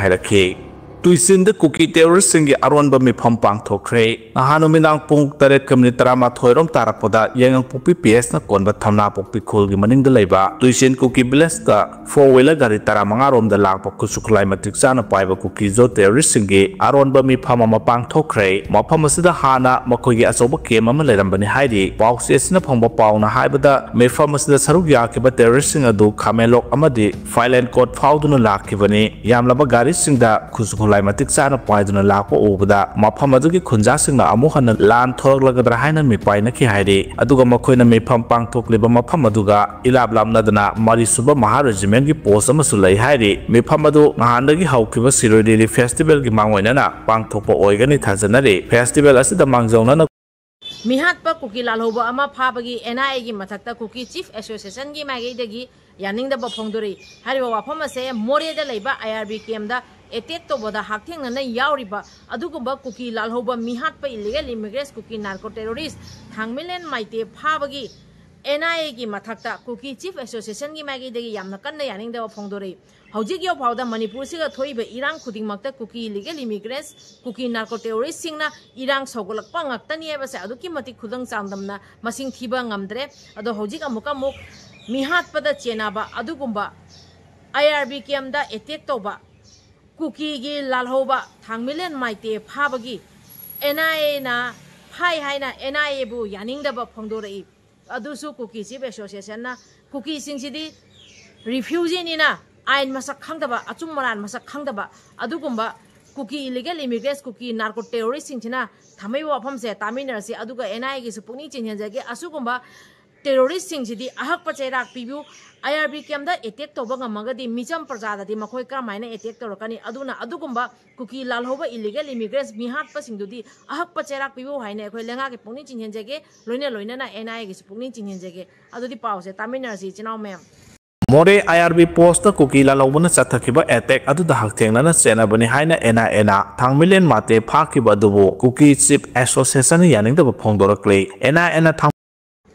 ꯍꯥꯏꯔꯛꯈꯤ꯫ ꯇꯨꯏꯆꯤꯟꯗ ꯀꯨꯀꯤ ꯇꯦꯔꯣꯔꯤꯁ꯭ꯠꯁꯤꯡꯒꯤ ꯑꯔꯣꯟꯕ ꯃꯤꯐꯝ ꯄꯥꯡꯊꯣꯛꯈ꯭ꯔꯦ꯫ ꯅꯍꯥꯟ ꯅꯨꯃꯤꯗꯥꯡ ꯄꯨꯡ ꯇꯔꯦꯠꯀ ꯃꯤꯅꯤꯠ ꯇꯔꯥꯃꯥꯊꯣꯏ ꯔꯣꯝ ꯇꯥꯔꯛꯄꯗ ꯌꯥꯏꯉꯪꯄꯣꯛꯄꯤ ꯄꯤ ꯑꯦꯁꯅ ꯀꯣꯟꯕ ꯊꯝꯅꯥꯄꯣꯛꯄꯤ ꯈꯨꯜꯒꯤ ꯃꯅꯤꯡꯗ ꯂꯩꯕ ꯇꯨꯏꯆꯤꯟ ꯀꯨꯀꯤ ꯚꯤꯂꯦꯖꯇ ꯐꯣꯔ ꯋꯤꯂꯔ ꯒꯥꯔꯤ ꯇꯔꯥꯃꯉꯥ ꯔꯣꯝꯗ ꯂꯥꯛꯄ ꯈꯨꯠꯁꯨ ꯈꯨꯠꯂꯥꯏ ꯃꯇꯤꯛ ꯆꯥꯅ ꯄꯥꯏꯕ ꯀꯨꯀꯤ ꯖꯣ ꯇꯦꯔꯣꯔꯤꯁ꯭ꯠꯁꯤꯡꯒꯤ ꯑꯔꯣꯟꯕ ꯃꯤꯐꯝ ꯑꯃ ꯄꯥꯡꯊꯣꯛꯈ꯭ꯔꯦ꯫ ꯃꯐꯝ ꯑꯁꯤꯗ ꯍꯥꯟꯅ ꯃꯈꯣꯏꯒꯤ ꯑꯆꯧꯕ ꯀꯦꯝ ꯑꯃ ꯂꯩꯔꯝꯕꯅꯤ ꯍꯥꯏꯔꯤ꯫ ꯄꯥꯎꯆꯦꯁꯤꯅ ꯐꯪꯕ ꯄꯥꯎꯅ ꯍꯥꯏꯕꯗ ꯃꯤꯐꯝ ꯑꯁꯤꯗ ꯁꯔꯨꯛ ꯌꯥꯈꯤꯕ ꯇꯦꯔꯣꯔꯤꯁ꯭ꯠꯁꯤꯡ ꯑꯗꯨ ꯈꯥꯃꯦꯟꯂꯣꯛ ꯑꯃꯗꯤ ꯐꯥꯏꯂꯦꯟ ꯀꯣꯠ ꯐꯥꯎꯗꯨꯅ ꯂꯥꯛꯈꯤꯕꯅꯤ꯫ ꯌꯥꯝꯂꯕ ꯒꯥꯔꯤꯁꯤꯡꯗ ꯈꯨꯠꯁꯨ ꯈꯨꯠꯂꯥꯏ ꯃꯇꯤꯛ ꯆꯥꯅ ꯄꯥꯏꯗꯨꯅ ꯂꯥꯛꯄ ꯎꯕꯗ ꯃꯐꯝ ꯑꯗꯨꯒꯤ ꯈꯨꯟꯖꯥꯁꯤꯡꯅ ꯑꯃꯨꯛ ꯍꯟꯅ ꯂꯥꯟ ꯊꯣꯔꯛꯂꯒꯗ꯭ꯔꯥ ꯍꯥꯏꯅ ꯃꯤꯄꯥꯏꯅꯈꯤ ꯍꯥꯏꯔꯤ꯫ ꯑꯗꯨꯒ ꯃꯈꯣꯏꯅ ꯃꯤꯐꯝ ꯄꯥꯡꯊꯣꯛꯂꯤꯕ ꯃꯐꯝ ꯑꯗꯨꯒ ꯏꯂꯥꯞ ꯂꯥꯞꯅꯗꯅ ꯃꯔꯤꯁꯨꯕ ꯃꯍꯥ ꯔꯦꯖꯤꯃꯦꯟꯒꯤ ꯄꯣꯁ꯭ꯠ ꯑꯃꯁꯨ ꯂꯩ ꯍꯥꯏꯔꯤ꯫ ꯃꯤꯐꯝ ꯑꯗꯨ ꯅꯍꯥꯟꯗꯒꯤ ꯍꯧꯈꯤꯕ ꯁꯤꯔꯣꯏ ꯂꯤꯂꯤ ꯐꯦꯁꯇꯤꯚꯦꯜꯒꯤ ꯃꯥꯡꯑꯣꯏꯅꯅ ꯄꯥꯡꯊꯣꯛꯄ ꯑꯣꯏꯒꯅꯤ ꯊꯥꯖꯅꯔꯤ꯫ ꯐꯦꯁꯇꯤꯚꯦꯜ ꯑꯁꯤꯗ ꯃꯥꯡꯖꯧꯅꯅ ꯃꯤꯍꯥꯠꯄ ꯀꯨꯀꯤ ꯂꯥꯜꯍꯧꯕ ꯑꯃ ꯐꯥꯕꯒꯤ ꯑꯦꯟ ꯑꯥꯏ ꯑꯦꯒꯤ ꯃꯊꯛꯇ ꯀꯨꯀꯤ ꯆꯤꯐ ꯑꯦꯁꯣꯁꯤꯌꯦꯁꯟꯒꯤ ꯃꯥꯏꯀꯩꯗꯒꯤ ꯌꯥꯅꯤꯡꯗꯕ ꯐꯣꯡꯗꯣꯔꯛꯏ꯫ ꯍꯥꯏꯔꯤꯕ ꯋꯥꯐꯝ ꯑꯁꯦ ꯃꯣꯔꯦꯗ ꯂꯩꯕ ꯑꯥꯏ ꯑꯥꯔ ꯕꯤ ꯀꯦꯝꯗ ꯑꯦꯇꯦꯛ ꯇꯧꯕꯗ ꯍꯛꯊꯦꯡꯅꯅ ꯌꯥꯎꯔꯤꯕ ꯑꯗꯨꯒꯨꯝꯕ ꯀꯨꯀꯤ ꯂꯥꯜꯍꯧꯕ ꯃꯤꯍꯥꯠꯄ ꯏꯂꯤꯒꯦꯜ ꯏꯃꯤꯒ꯭ꯔꯦꯟꯁ ꯀꯨꯀꯤ ꯅꯥꯔꯀꯣ ꯇꯦꯔꯣꯔꯤꯁ꯭ꯠ ꯊꯥꯡꯃꯩꯂꯦꯟ ꯃꯥꯏꯇꯦ ꯐꯥꯕꯒꯤ ꯑꯦꯟ ꯑꯥꯏ ꯑꯦꯒꯤ ꯃꯊꯛꯇ ꯀꯨꯀꯤ ꯆꯤꯐ ꯑꯦꯁꯣꯁꯤꯌꯦꯁꯟꯒꯤ ꯃꯥꯏꯀꯩꯗꯒꯤ ꯌꯥꯝꯅ ꯀꯟꯅ ꯌꯥꯅꯤꯡꯗꯕ ꯐꯣꯡꯗꯣꯔꯛꯏ꯫ ꯍꯧꯖꯤꯛ ꯌꯧꯐꯥꯎꯗ ꯃꯅꯤꯄꯨꯔꯁꯤꯒ ꯊꯣꯛꯏꯕ ꯏꯔꯥꯡ ꯈꯨꯗꯤꯡꯃꯛꯇ ꯀꯨꯀꯤ ꯏꯂꯤꯒꯦꯜ ꯏꯃꯤꯒ꯭ꯔꯦꯟꯁ, ꯀꯨꯀꯤ ꯅꯥꯔꯀꯣ ꯇꯦꯔꯣꯔꯤꯁ꯭ꯠꯁꯤꯡꯅ ꯏꯔꯥꯡ ꯁꯧꯒꯠꯂꯛꯄ ꯉꯥꯛꯇꯅꯤ ꯍꯥꯏꯕꯁꯦ ꯑꯗꯨꯛꯀꯤ ꯃꯇꯤꯛ ꯈꯨꯗꯝ ꯆꯥꯡꯗꯝꯅ ꯃꯁꯤꯡ ꯊꯤꯕ ꯉꯝꯗ꯭ꯔꯦ꯫ ꯑꯗꯣ ꯍꯧꯖꯤꯛ ꯑꯃꯨꯛꯀ ꯑꯃꯨꯛ ꯃꯤꯍꯥꯠꯄꯗ ꯆꯦꯟꯅꯕ ꯑꯗꯨꯒꯨꯝꯕ, ꯑꯥꯏ ꯑꯥꯔ ꯕꯤ ꯀꯦꯝꯗ ꯑꯦꯇꯦꯛ ꯇꯧꯕ, ꯀꯨꯀꯤꯒꯤ ꯂꯥꯜꯍꯧꯕ ꯊꯥꯡꯃꯩꯂꯦꯟ ꯃꯥꯏꯇꯦ ꯐꯥꯕꯒꯤ ꯑꯦꯟ ꯑꯥꯏ ꯑꯦꯅ ꯐꯥꯏ ꯍꯥꯏꯅ ꯑꯦꯟ ꯑꯥꯏ ꯑꯦꯕꯨ ꯌꯥꯅꯤꯡꯗꯕ ꯐꯣꯡꯗꯣꯔꯛꯏ꯫ ꯑꯗꯨꯁꯨ ꯀꯨꯀꯤ ꯆꯤꯐ ꯑꯦꯁꯣꯁꯤꯌꯦꯁꯟꯅ, ꯀꯨꯀꯤꯁꯤꯡꯁꯤꯗꯤ ꯔꯤꯐ꯭ꯌꯨꯖꯤꯅꯤꯅ ꯑꯥꯏꯟ ꯃꯁꯛ ꯈꯪꯗꯕ, ꯑꯆꯨꯝ ꯑꯔꯥꯟ ꯃꯁꯛ ꯈꯪꯗꯕ ꯑꯗꯨꯒꯨꯝꯕ ꯀꯨꯀꯤ ꯏꯂꯤꯒꯦꯜ ꯏꯃꯤꯒ꯭ꯔꯦꯟꯁ, ꯀꯨꯀꯤ ꯅꯥꯔꯀꯣ ꯇꯦꯔꯣꯔꯤꯁꯁꯤꯡꯁꯤꯅ ꯊꯝꯃꯛꯏꯕ ꯋꯥꯐꯝꯁꯦ ꯇꯥꯃꯤꯟꯅꯔꯁꯤ꯫ ꯑꯗꯨꯒ ꯑꯦꯟ ꯑꯥꯏ ꯑꯦꯒꯤꯁꯨ ꯄꯨꯛꯅꯤꯡ ꯆꯤꯡꯁꯤꯟꯖꯒꯦ, ꯑꯁꯤꯒꯨꯝꯕ ꯇꯦꯔꯣꯔꯤꯁꯁꯤꯡꯁꯤꯗꯤ ꯑꯍꯛꯄ ꯆꯩꯔꯥꯛ ꯄꯤꯕꯤꯌꯨ꯫ ꯑꯥꯏ ꯑꯥꯔ ꯕꯤ ꯀꯦꯝꯗ ꯑꯦꯇꯦꯛ ꯇꯧꯕ ꯉꯝꯃꯒꯗꯤ ꯃꯤꯆꯝ ꯄ꯭ꯔꯖꯥꯗꯗꯤ ꯃꯈꯣꯏ ꯀꯔꯝꯍꯥꯏꯅ ꯑꯦꯇꯦꯛ ꯇꯧꯔꯛꯀꯅꯤ? ꯑꯗꯨꯅ ꯑꯗꯨꯒꯨꯝꯕ ꯀꯨꯀꯤ ꯂꯥꯜꯍꯧꯕ ꯏꯂꯤꯒꯦꯜ ꯏꯃꯤꯒ꯭ꯔꯦꯟꯁ ꯃꯤꯍꯥꯠꯄꯁꯤꯡꯗꯨꯗꯤ ꯑꯍꯛꯄ ꯆꯩꯔꯥꯛ ꯄꯤꯕꯤꯌꯨ ꯍꯥꯏꯅ ꯑꯩꯈꯣꯏ ꯂꯩꯉꯥꯛꯀꯤ ꯄꯨꯛꯅꯤꯡ ꯆꯤꯡꯁꯤꯟꯖꯒꯦ, ꯂꯣꯏꯅ ꯂꯣꯏꯅꯅ ꯑꯦꯟ ꯑꯥꯏ ꯑꯦꯒꯤꯁꯨ ꯄꯨꯛꯅꯤꯡ ꯆꯤꯡꯁꯤꯟꯖꯒꯦ꯫ ꯑꯗꯨꯗꯤ ꯄꯥꯎꯁꯦ ꯇꯥꯃꯤꯟꯅꯔꯁꯤ ꯏꯆꯤꯟ ꯏꯅꯥꯎ ꯃꯌꯥꯝ꯫ ꯃꯣꯔꯦ ꯑꯥꯏ ꯑꯥꯔ ꯕꯤ ꯄꯣꯁꯇ ꯀꯨꯀꯤ ꯂꯥꯜꯍꯧꯕꯅ ꯆꯠꯊꯈꯤꯕ ꯑꯦꯇꯦꯛ ꯑꯗꯨꯗ ꯍꯛꯊꯦꯡꯅꯅ ꯆꯦꯟꯅꯕꯅꯤ ꯍꯥꯏꯅ ꯑꯦꯟ ꯑꯥꯏ ꯑꯦꯅ ꯊꯥꯡꯃꯩꯂꯦꯟ ꯃꯥꯇꯦ ꯐꯥꯈꯤꯕ ꯑꯗꯨꯕꯨ ꯀꯨꯀꯤ ꯆꯤꯐ ꯑꯦꯁꯣꯁꯤꯌꯦꯁꯟꯅ ꯌꯥꯅꯤꯡꯗꯕ ꯐꯣꯡꯗꯣꯔꯛꯂꯤ꯫ ꯑꯦꯟ ꯑꯥꯏ ꯑꯦꯅ ꯊꯥꯡ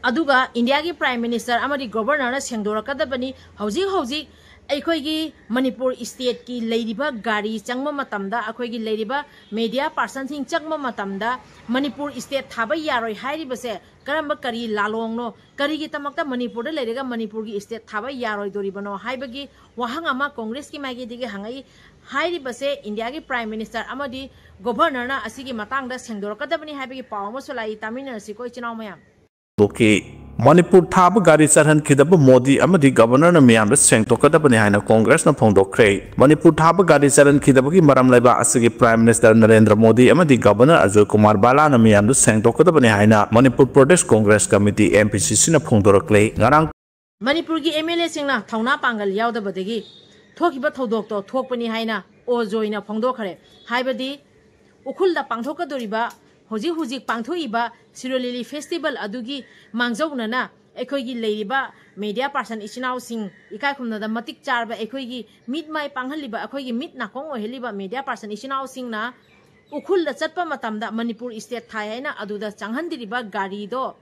ꯑꯗꯨꯒ ꯏꯟꯗꯤꯌꯥꯒꯤ ꯄ꯭ꯔꯥꯏꯝ ꯃꯤꯅꯤꯁꯇꯔ ꯑꯃꯗꯤ ꯒꯣꯚꯔꯅꯔꯅ ꯁꯦꯡꯗꯣꯔꯛꯀꯗꯕꯅꯤ꯫ ꯍꯧꯖꯤꯛ ꯍꯧꯖꯤꯛ ꯑꯩꯈꯣꯏꯒꯤ ꯃꯅꯤꯄꯨꯔ ꯏꯁꯇꯦꯠꯀꯤ ꯂꯩꯔꯤꯕ ꯒꯥꯔꯤ ꯆꯪꯕ ꯃꯇꯝꯗ, ꯑꯩꯈꯣꯏꯒꯤ ꯂꯩꯔꯤꯕ ꯃꯦꯗꯤꯌꯥ ꯄꯥꯔꯁꯟꯁꯤꯡ ꯆꯪꯕ ꯃꯇꯝꯗ ꯃꯅꯤꯄꯨꯔ ꯏꯁꯇꯦꯠ ꯊꯥꯕ ꯌꯥꯔꯣꯏ ꯍꯥꯏꯔꯤꯕꯁꯦ ꯀꯔꯝꯕ, ꯀꯔꯤ ꯂꯥꯂꯣꯡꯅꯣ? ꯀꯔꯤꯒꯤꯗꯃꯛꯇ ꯃꯅꯤꯄꯨꯔꯗ ꯂꯩꯔꯒ ꯃꯅꯤꯄꯨꯔꯒꯤ ꯏꯁꯇꯦꯠ ꯊꯥꯕ ꯌꯥꯔꯣꯏꯗꯣꯔꯤꯕꯅꯣ ꯍꯥꯏꯕꯒꯤ ꯋꯥꯍꯪ ꯑꯃ ꯀꯣꯡꯒ꯭ꯔꯦꯁꯀꯤ ꯃꯥꯏꯀꯩꯗꯒꯤ ꯍꯪꯉꯛꯏ꯫ ꯍꯥꯏꯔꯤꯕꯁꯦ ꯏꯟꯗꯤꯌꯥꯒꯤ ꯄ꯭ꯔꯥꯏꯝ ꯃꯤꯅꯤꯁꯇꯔ ꯑꯃꯗꯤ ꯒꯣꯚꯔꯅꯔꯅ ꯑꯁꯤꯒꯤ ꯃꯇꯥꯡꯗ ꯁꯦꯡꯗꯣꯔꯛꯀꯗꯕꯅꯤ ꯍꯥꯏꯕꯒꯤ ꯄꯥꯎ ꯑꯃꯁꯨ ꯂꯥꯛꯏ꯫ ꯇꯥꯃꯤꯟꯅꯔꯁꯤꯀꯣ ꯏꯆꯤꯟ ꯏꯅꯥꯎ ꯃꯌꯥꯝ꯫ ꯗꯣꯀꯤ ꯃꯅꯤꯄꯨꯔ ꯊꯥꯕ ꯒꯥꯔꯤ ꯆꯠꯍꯟꯈꯤꯗꯕ ꯃꯣꯗꯤ ꯑꯃꯗꯤ ꯒꯕꯔꯅꯔꯅ ꯃꯤꯌꯥꯝꯗ ꯁꯦꯡꯗꯣꯛꯀꯗꯕꯅꯤ ꯍꯥꯏꯅ ꯀꯣꯡꯒ꯭ꯔꯦꯁꯅ ꯐꯣꯡꯗꯣꯛꯈ꯭ꯔꯦ꯫ ꯃꯅꯤꯄꯨꯔ ꯊꯥꯕ ꯒꯥꯔꯤ ꯆꯠꯍꯟꯈꯤꯗꯕꯒꯤ ꯃꯔꯝ ꯂꯩꯕꯥꯛ ꯑꯁꯤꯒꯤ ꯄ꯭ꯔꯥꯏꯝ ꯃꯤꯅꯤꯁꯇꯔ ꯅꯔꯦꯟꯗ꯭ꯔ ꯃꯣꯗꯤ ꯑꯃꯗꯤ ꯒꯕꯔꯅꯔ ꯑꯖꯣꯏ ꯀꯨꯃꯥꯔ ꯕꯥꯂꯥꯅ ꯃꯤꯌꯥꯝꯗ ꯁꯦꯡꯗꯣꯛꯀꯗꯕꯅꯤ ꯍꯥꯏꯅ Manipur Pradesh Congress committee, M P ꯁꯤ ꯁꯤꯅ ꯐꯣꯡꯗꯣꯔꯛꯂꯦ꯫ ꯉꯔꯥꯡ ꯃꯅꯤꯄꯨꯔꯒꯤ ꯑꯦꯝ ꯑꯦꯜ ꯑꯦꯁꯤꯡꯅ ꯊꯧꯅꯥ ꯄꯥꯡꯒꯜ ꯌꯥꯎꯗꯕꯗꯒꯤ ꯊꯣꯛꯈꯤꯕ ꯊꯧꯗꯣꯛꯇꯣ ꯊꯣꯛꯄꯅꯤ ꯍꯥꯏꯅ ꯑꯣ ꯖꯣꯏꯅ ꯐꯣꯡꯗꯣꯛꯈ꯭ꯔꯦ꯫ ꯍꯥꯏꯕꯗꯤ ꯎꯈ꯭ꯔꯨꯜꯗ ꯄꯥꯡꯊꯣꯛꯀꯗꯧꯔꯤꯕ, ꯍꯧꯖꯤꯛ ꯍꯧꯖꯤꯛ ꯄꯥꯡꯊꯣꯛꯏꯕ ꯁꯤꯔꯣꯏ ꯂꯤꯂꯤ ꯐꯦꯁꯇꯤꯚꯦꯜ ꯑꯗꯨꯒꯤ ꯃꯥꯡꯖꯧꯅꯅ ꯑꯩꯈꯣꯏꯒꯤ ꯂꯩꯔꯤꯕ ꯃꯦꯗꯤꯌꯥ ꯄꯥꯔꯁꯟ ꯏꯆꯤꯟ ꯏꯅꯥꯎꯁꯤꯡ, ꯏꯀꯥꯏ ꯈꯨꯝꯅꯗ ꯃꯇꯤꯛ ꯆꯥꯔꯕ ꯑꯩꯈꯣꯏꯒꯤ ꯃꯤꯠ ꯃꯥꯏ ꯄꯥꯡꯍꯜꯂꯤꯕ, ꯑꯩꯈꯣꯏꯒꯤ ꯃꯤꯠ ꯅꯥꯀꯣꯡ ꯑꯣꯏꯍꯜꯂꯤꯕ ꯃꯦꯗꯤꯌꯥ ꯄꯥꯔꯁꯟ ꯏꯆꯤꯟ ꯏꯅꯥꯎꯁꯤꯡꯅ ꯎꯈ꯭ꯔꯨꯜꯗ ꯆꯠꯄ ꯃꯇꯝꯗ ꯃꯅꯤꯄꯨꯔ ꯏꯁꯇꯦꯠ ꯊꯥꯏ ꯍꯥꯏꯅ ꯑꯗꯨꯗ ꯆꯪꯍꯟꯗ꯭ꯔꯤꯕ ꯒꯥꯔꯤꯗꯣ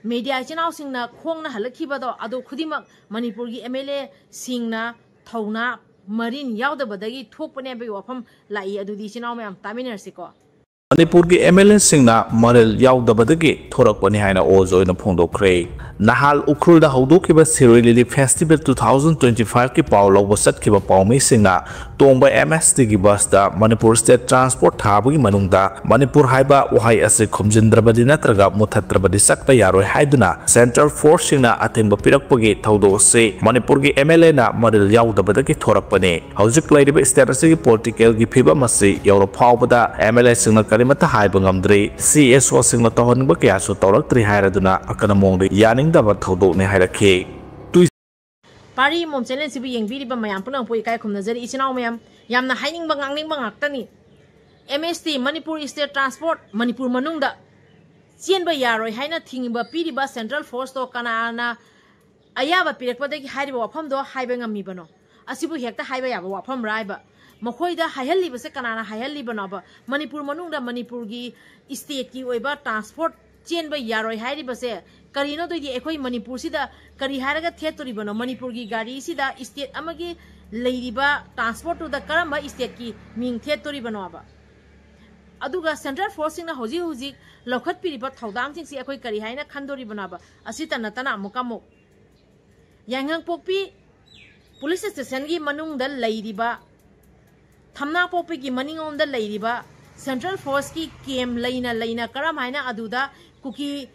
ꯃꯦꯗꯤꯌꯥ ꯏꯆꯤꯟ ꯏꯅꯥꯎꯁꯤꯡꯅ ꯈꯣꯡꯅ ꯍꯜꯂꯛꯈꯤꯕꯗꯣ ꯑꯗꯨ ꯈꯨꯗꯤꯡꯃꯛ ꯃꯅꯤꯄꯨꯔꯒꯤ ꯑꯦꯝ ꯑꯦꯜ ꯑꯦꯁꯤꯡꯅ ꯊꯧꯅꯥ ꯃꯔꯤꯟ ꯌꯥꯎꯗꯕꯗꯒꯤ ꯊꯣꯛꯄꯅꯦ ꯍꯥꯏꯕꯒꯤ ꯋꯥꯐꯝ ꯂꯥꯛꯏ꯫ ꯑꯗꯨꯗꯤ ꯏꯆꯤꯟ ꯏꯅꯥꯎ ꯃꯌꯥꯝ ꯇꯥꯃꯤꯟꯅꯔꯁꯤꯀꯣ꯫ ꯃꯅꯤꯄꯨꯔꯒꯤ ꯑꯦꯝ ꯑꯦꯜ ꯑꯦꯁꯤꯡꯅ ꯃꯔꯜ ꯌꯥꯎꯗꯕꯗꯒꯤ ꯊꯣꯔꯛꯄꯅꯤ ꯍꯥꯏꯅ ꯑꯣ ꯖꯣꯏꯅ ꯐꯣꯡꯗꯣꯛꯈ꯭ꯔꯦ꯫ ꯅꯍꯥꯜ ꯎꯈ꯭ꯔꯨꯜꯗ ꯍꯧꯗꯣꯛꯈꯤꯕ ꯁꯤꯔꯣꯏ ꯂꯤꯂꯤ ꯐꯦꯁꯇꯤꯚꯦꯜ ꯇꯨ ꯊꯥꯎꯖꯟ ꯇ꯭ꯋꯦꯟꯇꯤ ꯐꯥꯏꯚꯀꯤ ꯄꯥꯎ ꯂꯧꯕ ꯆꯠꯈꯤꯕ ꯄꯥꯎꯃꯤꯁꯤꯡꯅ ꯇꯣꯡꯕ ꯑꯦꯝ ꯑꯦꯁ ꯇꯤꯒꯤ ꯕꯁꯇ ꯃꯅꯤꯄꯨꯔ ꯁ꯭ꯇꯦꯠ ꯇ꯭ꯔꯥꯟꯁꯄꯣꯔꯠ ꯊꯥꯕꯒꯤ ꯃꯅꯨꯡꯗ ꯃꯅꯤꯄꯨꯔ ꯍꯥꯏꯕ ꯋꯥꯍꯩ ꯑꯁꯤ ꯈꯨꯝꯖꯤꯟꯗ꯭ꯔꯕꯗꯤ ꯅꯠꯇ꯭ꯔꯒ ꯃꯨꯊꯠꯇ꯭ꯔꯕꯗꯤ ꯆꯠꯄ ꯌꯥꯔꯣꯏ ꯍꯥꯏꯗꯨꯅ ꯁꯦꯟꯇ꯭ꯔꯦꯜ ꯐꯣꯔꯁꯁꯤꯡꯅ ꯑꯊꯤꯡꯕ ꯄꯤꯔꯛꯄꯒꯤ ꯊꯧꯗꯣꯛ ꯑꯁꯤ ꯃꯅꯤꯄꯨꯔꯒꯤ ꯑꯦꯝ ꯑꯦꯜ ꯑꯦꯅ ꯃꯔꯤꯜ ꯌꯥꯎꯗꯕꯗꯒꯤ ꯊꯣꯔꯛꯄꯅꯤ꯫ ꯍꯧꯖꯤꯛ ꯂꯩꯔꯤꯕ ꯁ꯭ꯇꯦꯠ ꯑꯁꯤꯒꯤ ꯄꯣꯂꯤꯇꯤꯀꯦꯜꯒꯤ ꯐꯤꯕꯝ ꯑꯁꯤ ꯌꯧꯔ ꯐꯥꯎꯕꯗ ꯑꯦꯝ ꯑꯦꯜ ꯑꯦꯁꯤꯡꯅ ꯀꯔꯤꯃꯠꯇ ꯍꯥꯏꯕ ꯉꯝꯗ꯭ꯔꯤ꯫ ꯁꯤ ꯑꯦꯁ ꯑꯣꯁꯤꯡꯅ ꯇꯧꯍꯟꯅꯤꯡꯕ ꯀꯌꯥꯁꯨ ꯇꯧꯔꯛꯇ꯭ꯔꯤ ꯍꯥꯏꯔꯗꯨꯅ ꯑꯀꯟꯕ ꯃꯑꯣꯡꯗ ꯌꯥꯅꯤꯡꯗꯕ ꯊꯧꯗꯣꯛꯅꯤ ꯍꯥꯏꯔꯛꯈꯤ꯫ ꯇꯨꯏ- ꯄꯥꯔꯤ ꯑꯃꯃꯝ ꯆꯦꯅꯦꯜꯁꯤꯕꯨ ꯌꯦꯡꯕꯤꯔꯤꯕ ꯃꯌꯥꯝ ꯄꯨꯝꯅꯃꯛꯄꯨ ꯏꯀꯥꯏ ꯈꯨꯝꯅꯖꯔꯤ꯫ ꯏꯆꯤꯟ ꯏꯅꯥꯎ ꯃꯌꯥꯝ, ꯌꯥꯝꯅ ꯍꯥꯏꯅꯤꯡꯕ ꯉꯥꯡꯅꯤꯡꯕ ꯉꯥꯛꯇꯅꯤ꯫ M S T, Manipur state transport, Manipur ꯃꯅꯨꯡꯗ ꯆꯦꯟꯕ ꯌꯥꯔꯣꯏ ꯍꯥꯏꯅ ꯊꯤꯡꯕ ꯄꯤꯔꯤꯕ ꯁꯦꯟꯇ꯭ꯔꯦꯜ ꯐꯣꯔꯁꯇꯣ ꯀꯅꯥꯅ ꯑꯌꯥꯕ ꯄꯤꯔꯛꯄꯗꯒꯤ ꯍꯥꯏꯔꯤꯕ ꯋꯥꯐꯝꯗꯣ ꯍꯥꯏꯕ ꯉꯝꯃꯤꯕꯅꯣ? ꯑꯁꯤꯕꯨ ꯍꯦꯛꯇ ꯍꯥꯏꯕ ꯌꯥꯕ ꯋꯥꯐꯝꯔꯥ ꯍꯥꯏꯕ? ꯃꯈꯣꯏꯗ ꯍꯥꯏꯍꯜꯂꯤꯕꯁꯦ ꯀꯅꯥꯅ ꯍꯥꯏꯍꯜꯂꯤꯕꯅꯣꯕ? ꯃꯅꯤꯄꯨꯔ ꯃꯅꯨꯡꯗ ꯃꯅꯤꯄꯨꯔꯒꯤ ꯁ꯭ꯇꯦꯠꯀꯤ ꯑꯣꯏꯕ ꯇ꯭ꯔꯥꯟꯁꯄꯣꯔꯠ ꯆꯦꯟꯕ ꯌꯥꯔꯣꯏ ꯍꯥꯏꯔꯤꯕꯁꯦ ꯀꯔꯤꯅꯣ? ꯑꯗꯨꯏꯗꯤ ꯑꯩꯈꯣꯏ ꯃꯅꯤꯄꯨꯔꯁꯤꯗ ꯀꯔꯤ ꯍꯥꯏꯔꯒ ꯊꯦꯠꯇꯣꯔꯤꯕꯅꯣ? ꯃꯅꯤꯄꯨꯔꯒꯤ ꯒꯥꯔꯤꯁꯤꯗ ꯁ꯭ꯇꯦꯠ ꯑꯃꯒꯤ ꯂꯩꯔꯤꯕ ꯇ꯭ꯔꯥꯟꯁꯄꯣꯔꯠꯇꯨꯗ ꯀꯔꯝꯕ ꯁ꯭ꯇꯦꯠꯀꯤ ꯃꯤꯡ ꯊꯦꯠꯇꯣꯔꯤꯕꯅꯣꯕ? ꯑꯗꯨꯒ ꯁꯦꯟꯇ꯭ꯔꯦꯜ ꯐꯣꯔꯁꯁꯤꯡꯅ ꯍꯧꯖꯤꯛ ꯍꯧꯖꯤꯛ ꯂꯧꯈꯠꯄꯤꯔꯤꯕ ꯊꯧꯗꯥꯡꯁꯤꯡꯁꯤ ꯑꯩꯈꯣꯏ ꯀꯔꯤ ꯍꯥꯏꯅ ꯈꯟꯗꯣꯔꯤꯕꯅꯣꯕ? ꯑꯁꯤꯇ ꯅꯠꯇꯅ ꯑꯃꯨꯛꯀ ꯑꯃꯨꯛ ꯌꯥꯏꯉꯪꯄꯣꯛꯄꯤ ꯄꯨꯂꯤꯁ ꯁ꯭ꯇꯦꯁꯟꯒꯤ ꯃꯅꯨꯡꯗ ꯂꯩꯔꯤꯕ, ꯊꯝꯅꯥꯄꯣꯛꯄꯤꯒꯤ ꯃꯅꯤꯡꯂꯣꯝꯗ ꯂꯩꯔꯤꯕ ꯁꯦꯟꯇ꯭ꯔꯦꯜ ꯐꯣꯔꯁꯀꯤ ꯀꯦꯝ ꯂꯩꯅ ꯂꯩꯅ ꯀꯔꯝ ꯍꯥꯏꯅ ꯑꯗꯨꯗ ꯀꯨꯀꯤ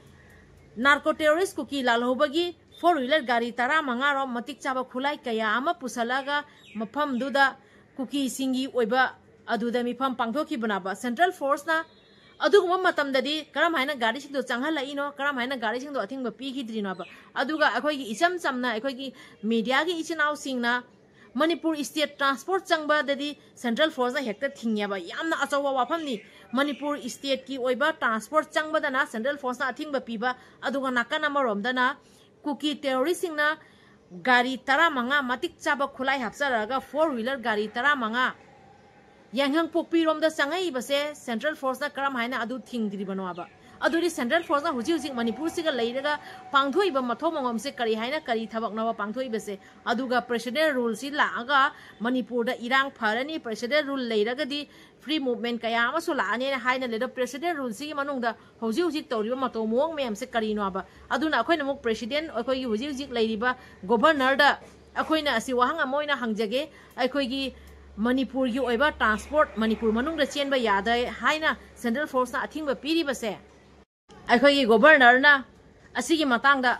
ꯅꯥꯔꯀꯣ ꯇꯦꯔꯣꯔꯤꯁ ꯀꯨꯀꯤ ꯂꯥꯜꯍꯧꯕꯒꯤ ꯐꯣꯔ ꯋꯤꯂꯔ ꯒꯥꯔꯤ ꯇꯔꯥꯃꯉꯥ ꯔꯣꯝ ꯃꯇꯤꯛ ꯆꯥꯕ ꯈꯨꯠꯂꯥꯏ ꯀꯌꯥ ꯑꯃ ꯄꯨꯁꯜꯂꯒ ꯃꯐꯝꯗꯨꯗ ꯀꯨꯀꯤꯁꯤꯡꯒꯤ ꯑꯣꯏꯕ ꯑꯗꯨꯗ ꯃꯤꯐꯝ ꯄꯥꯡꯊꯣꯛꯈꯤꯕꯅꯕ? ꯁꯦꯟꯇ꯭ꯔꯦꯜ ꯐꯣꯔꯁꯅ ꯑꯗꯨꯒꯨꯝꯕ ꯃꯇꯝꯗꯗꯤ ꯀꯔꯝ ꯍꯥꯏꯅ ꯒꯥꯔꯤꯁꯤꯡꯗꯣ ꯆꯪꯍꯜꯂꯛꯏꯅꯣ? ꯀꯔꯝ ꯍꯥꯏꯅ ꯒꯥꯔꯤꯁꯤꯡꯗꯣ ꯑꯊꯤꯡꯕ ꯄꯤꯈꯤꯗ꯭ꯔꯤꯅꯣꯕ? ꯑꯗꯨꯒ ꯑꯩꯈꯣꯏꯒꯤ ꯏꯆꯝ ꯆꯝꯅ ꯑꯩꯈꯣꯏꯒꯤ ꯃꯤꯗꯤꯌꯥꯒꯤ ꯏꯆꯤꯟ ꯏꯅꯥꯎꯁꯤꯡꯅ ꯃꯅꯤꯄꯨꯔ ꯁ꯭ꯇꯦꯠ ꯇ꯭ꯔꯥꯟꯁꯄꯣꯔꯠ ꯆꯪꯕꯗꯗꯤ ꯁꯦꯟꯇ꯭ꯔꯦꯜ ꯐꯣꯔꯁꯅ ꯍꯦꯛꯇ ꯊꯤꯡꯉꯦꯕ꯫ ꯌꯥꯝꯅ ꯑꯆꯧꯕ ꯋꯥꯐꯝꯅꯤ꯫ ꯃꯅꯤꯄꯨꯔ ꯁ꯭ꯇꯦꯠꯀꯤ ꯑꯣꯏꯕ ꯇ꯭ꯔꯥꯟꯁꯄꯣꯔꯠ ꯆꯪꯕꯗꯅ ꯁꯦꯟꯇ꯭ꯔꯦꯜ ꯐꯣꯔꯁꯅ ꯑꯊꯤꯡꯕ ꯄꯤꯕ, ꯑꯗꯨꯒ ꯅꯥꯀꯟ ꯑꯃꯔꯣꯝꯗꯅ ꯀꯨꯀꯤ ꯇꯦꯔꯣꯔꯤꯁꯁꯤꯡꯅ ꯒꯥꯔꯤ ꯇꯔꯥꯃꯉꯥ, ꯃꯇꯤꯛ ꯆꯥꯕ ꯈꯨꯠꯂꯥꯏ ꯍꯥꯞꯆꯔꯛꯑꯒ ꯐꯣꯔ ꯋꯤꯂꯔ ꯒꯥꯔꯤ ꯇꯔꯥꯃꯉꯥ ꯌꯥꯏꯉꯪꯄꯣꯛꯄꯤꯔꯣꯝꯗ ꯆꯪꯉꯛꯏꯕꯁꯦ ꯁꯦꯟꯇ꯭ꯔꯦꯜ ꯐꯣꯔꯁꯅ ꯀꯔꯝ ꯍꯥꯏꯅ ꯑꯗꯨ ꯊꯤꯡꯗ꯭ꯔꯤꯕꯅꯣꯕ? ꯑꯗꯨꯗꯤ ꯁꯦꯟꯇ꯭ꯔꯦꯜ ꯐꯣꯔꯁꯅ ꯍꯧꯖꯤꯛ ꯍꯧꯖꯤꯛ ꯃꯅꯤꯄꯨꯔꯁꯤꯒ ꯂꯩꯔꯒ ꯄꯥꯡꯊꯣꯛꯏꯕ ꯃꯊꯧ ꯃꯉꯝꯁꯦ ꯀꯔꯤ ꯍꯥꯏꯅ, ꯀꯔꯤ ꯊꯕꯛꯅꯣꯕ ꯄꯥꯡꯊꯣꯛꯏꯕꯁꯦ? ꯑꯗꯨꯒ ꯄ꯭ꯔꯦꯁꯤꯗꯦꯟ ꯔꯨꯜꯁꯤ ꯂꯥꯛꯑꯒ ꯃꯅꯤꯄꯨꯔꯗ ꯏꯔꯥꯡ ꯐꯔꯅꯤ, ꯄ꯭ꯔꯦꯁꯤꯗꯦꯟ ꯔꯨꯜ ꯂꯩꯔꯒꯗꯤ ꯐ꯭ꯔꯤ ꯃꯨꯚꯃꯦꯟ ꯀꯌꯥ ꯑꯃꯁꯨ ꯂꯥꯛꯑꯅꯤꯅ ꯍꯥꯏꯅ ꯂꯩꯔꯦ꯫ ꯄ꯭ꯔꯦꯁꯤꯗꯦꯟ ꯔꯨꯜꯁꯤꯒꯤ ꯃꯅꯨꯡꯗ ꯍꯧꯖꯤꯛ ꯍꯧꯖꯤꯛ ꯇꯧꯔꯤꯕ ꯃꯇꯧ ꯃꯑꯣꯡ ꯃꯌꯥꯝꯁꯦ ꯀꯔꯤꯅꯣꯕ? ꯑꯗꯨꯅ ꯑꯩꯈꯣꯏꯅ ꯑꯃꯨꯛ ꯄ꯭ꯔꯦꯁꯤꯗꯦꯟ, ꯑꯩꯈꯣꯏꯒꯤ ꯍꯧꯖꯤꯛ ꯍꯧꯖꯤꯛ ꯂꯩꯔꯤꯕ ꯒꯣꯚꯔꯅꯔꯗ ꯑꯩꯈꯣꯏꯅ ꯑꯁꯤ ꯋꯥꯍꯪ ꯑꯃ ꯑꯣꯏꯅ ꯍꯪꯖꯒꯦ꯫ ꯑꯩꯈꯣꯏꯒꯤ ꯃꯅꯤꯄꯨꯔꯒꯤ ꯑꯣꯏꯕ ꯇ꯭ꯔꯥꯟꯁꯄꯣꯔꯠ ꯃꯅꯤꯄꯨꯔ ꯃꯅꯨꯡꯗ ꯆꯦꯟꯕ ꯌꯥꯗꯦ ꯍꯥꯏꯅ ꯁꯦꯟꯇ꯭ꯔꯦꯜ ꯐꯣꯔꯁꯅ ꯑꯊꯤꯡꯕ ꯄꯤꯔꯤꯕꯁꯦ, ꯑꯩꯈꯣꯏꯒꯤ ꯒꯣꯚꯔꯅꯔꯅ ꯑꯁꯤꯒꯤ ꯃꯇꯥꯡꯗ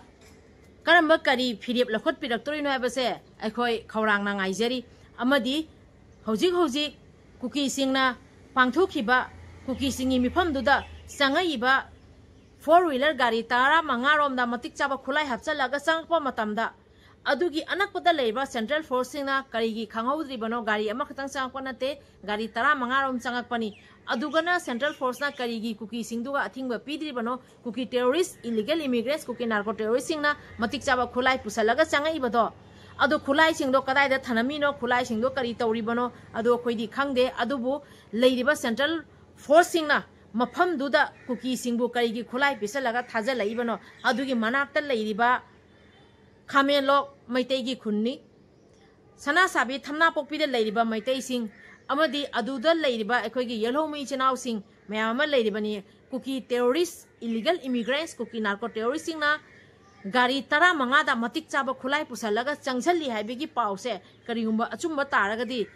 ꯀꯔꯝꯕ ꯀꯔꯤ ꯐꯤꯔꯦꯞ ꯂꯧꯈꯠꯄꯤꯔꯛꯇꯣꯔꯤꯅꯣ ꯍꯥꯏꯕꯁꯦ ꯑꯩꯈꯣꯏ ꯈꯧꯔꯥꯡꯅ ꯉꯥꯏꯖꯔꯤ꯫ ꯑꯃꯗꯤ ꯍꯧꯖꯤꯛ ꯍꯧꯖꯤꯛ ꯀꯨꯀꯤꯁꯤꯡꯅ ꯄꯥꯡꯊꯣꯛꯈꯤꯕ, ꯀꯨꯀꯤꯁꯤꯡꯒꯤ ꯃꯤꯐꯝꯗꯨꯗ ꯆꯪꯉꯛꯏꯕ ꯐꯣꯔ ꯋꯤꯂꯔ ꯒꯥꯔꯤ ꯇꯔꯥꯃꯉꯥꯔꯣꯝꯗ ꯃꯇꯤꯛ ꯆꯥꯕ ꯈꯨꯠꯂꯥꯏ ꯍꯥꯞꯆꯤꯜꯂꯒ ꯆꯪꯉꯛꯄ ꯃꯇꯝꯗ, ꯑꯗꯨꯒꯤ ꯑꯅꯛꯄꯗ ꯂꯩꯔꯤꯕ ꯁꯦꯟꯇ꯭ꯔꯦꯜ ꯐꯣꯔꯁꯁꯤꯡꯅ ꯀꯔꯤꯒꯤ ꯈꯪꯍꯧꯗ꯭ꯔꯤꯕꯅꯣ? ꯒꯥꯔꯤ ꯑꯃꯈꯛꯇꯪ ꯆꯪꯉꯛꯄ ꯅꯠꯇꯦ, ꯒꯥꯔꯤ ꯇꯔꯥꯃꯉꯥꯔꯣꯝ ꯆꯪꯉꯛꯄꯅꯤ꯫ ꯑꯗꯨꯒꯅ ꯁꯦꯟꯇ꯭ꯔꯦꯜ ꯐꯣꯔꯁꯅ ꯀꯔꯤꯒꯤ ꯀꯨꯀꯤꯁꯤꯡꯗꯨꯒ ꯑꯊꯤꯡꯕ ꯄꯤꯗ꯭ꯔꯤꯕꯅꯣ? ꯀꯨꯀꯤ ꯇꯦꯔꯣꯔꯤꯁ, ꯏꯂꯤꯒꯦꯜ ꯏꯃꯤꯒ꯭ꯔꯦꯟꯁ, ꯀꯨꯀꯤ ꯅꯥꯔꯀꯣ ꯇꯦꯔꯣꯔꯤꯁꯁꯤꯡꯅ ꯃꯇꯤꯛ ꯆꯥꯕ ꯈꯨꯠꯂꯥꯏ ꯄꯨꯁꯜꯂꯒ ꯆꯪꯉꯛꯏꯕꯗꯣ, ꯑꯗꯣ ꯈꯨꯠꯂꯥꯏꯁꯤꯡꯗꯣ ꯀꯗꯥꯏꯗ ꯊꯅꯝꯃꯤꯅꯣ, ꯈꯨꯠꯂꯥꯏꯁꯤꯡꯗꯣ ꯀꯔꯤ ꯇꯧꯔꯤꯕꯅꯣ, ꯑꯗꯨ ꯑꯩꯈꯣꯏꯗꯤ ꯈꯪꯗꯦ꯫ ꯑꯗꯨꯕꯨ ꯂꯩꯔꯤꯕ ꯁꯦꯟꯇ꯭ꯔꯦꯜ ꯐꯣꯔꯁꯁꯤꯡꯅ ꯃꯐꯝꯗꯨꯗ ꯀꯨꯀꯤꯁꯤꯡꯕꯨ ꯀꯔꯤꯒꯤ ꯈꯨꯠꯂꯥꯏ ꯄꯤꯁꯜꯂꯒ ꯊꯥꯖꯤꯜꯂꯛꯏꯕꯅꯣ? ꯑꯗꯨꯒꯤ ꯃꯅꯥꯛꯇ ꯂꯩꯔꯤꯕ ꯈꯥꯃꯦꯟꯂꯣꯛ ꯃꯩꯇꯩꯒꯤ ꯈꯨꯟꯅꯤ꯫ ꯁꯅꯥꯁꯥꯕꯤ ꯊꯝꯅꯥꯄꯣꯛꯄꯤꯗ ꯂꯩꯔꯤꯕ ꯃꯩꯇꯩꯁꯤꯡ ꯑꯃꯗꯤ ꯑꯗꯨꯗ ꯂꯩꯔꯤꯕ ꯑꯩꯈꯣꯏꯒꯤ ꯌꯦꯜꯍꯧꯃꯤ ꯏꯆꯤꯟ ꯏꯅꯥꯎꯁꯤꯡ ꯃꯌꯥꯝ ꯑꯃ ꯂꯩꯔꯤꯕꯅꯤ꯫ ꯀꯨꯀꯤ ꯇꯦꯔꯣꯔꯤꯁ, ꯏꯂꯤꯒꯦꯜ ꯏꯃꯤꯒ꯭ꯔꯦꯟꯁ, ꯀꯨꯀꯤ ꯅꯥꯔꯀꯣ ꯇꯦꯔꯣꯔꯤꯁꯁꯤꯡꯅ ꯒꯥꯔꯤ ꯇꯔꯥꯃꯉꯥꯗ ꯃꯇꯤꯛ ꯆꯥꯕ ꯈꯨꯠꯂꯥꯏ ꯄꯨꯁꯜꯂꯒ ꯆꯪꯁꯤꯜꯂꯤ ꯍꯥꯏꯕꯒꯤ ꯄꯥꯎꯁꯦ ꯀꯔꯤꯒꯨꯝꯕ ꯑꯆꯨꯝꯕ ꯇꯥꯔꯒꯗꯤ,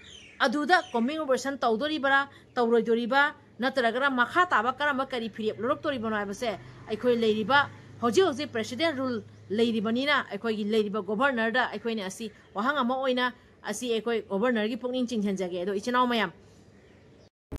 ꯑꯗꯨꯗ ꯀꯣꯝꯕꯤꯡ ꯑꯣꯄꯔꯦꯁꯟ ꯇꯧꯗꯣꯔꯤꯕ꯭ꯔꯥ, ꯇꯧꯔꯣꯏꯗꯣꯔꯤꯕ꯭ꯔꯥ, ꯅꯠꯇ꯭ꯔꯒꯅ ꯃꯈꯥ ꯇꯥꯕ ꯀꯔꯝꯕ ꯀꯔꯤ ꯐꯤꯔꯦꯞ ꯂꯧꯔꯛꯇꯣꯔꯤꯕꯅꯣ ꯍꯥꯏꯕꯁꯦ ꯑꯩꯈꯣꯏ ꯂꯩꯔꯤꯕ, ꯍꯧꯖꯤꯛ ꯍꯧꯖꯤꯛ ꯄ꯭ꯔꯦꯁꯤꯗꯦꯟ ꯔꯨꯜ ꯂꯩꯔꯤꯕꯅꯤꯅ ꯑꯩꯈꯣꯏꯒꯤ ꯂꯩꯔꯤꯕ ꯒꯣꯚꯔꯅꯔꯗ ꯑꯩꯈꯣꯏꯅ ꯑꯁꯤ ꯋꯥꯍꯪ ꯑꯃ ꯑꯣꯏꯅ ꯑꯁꯤ ꯑꯩꯈꯣꯏ ꯒꯣꯚꯔꯅꯔꯒꯤ ꯄꯨꯛꯅꯤꯡ ꯆꯤꯡꯁꯤꯟꯖꯒꯦ꯫ ꯑꯗꯣ ꯏꯆꯤꯟ ꯏꯅꯥꯎ ꯃꯌꯥꯝ,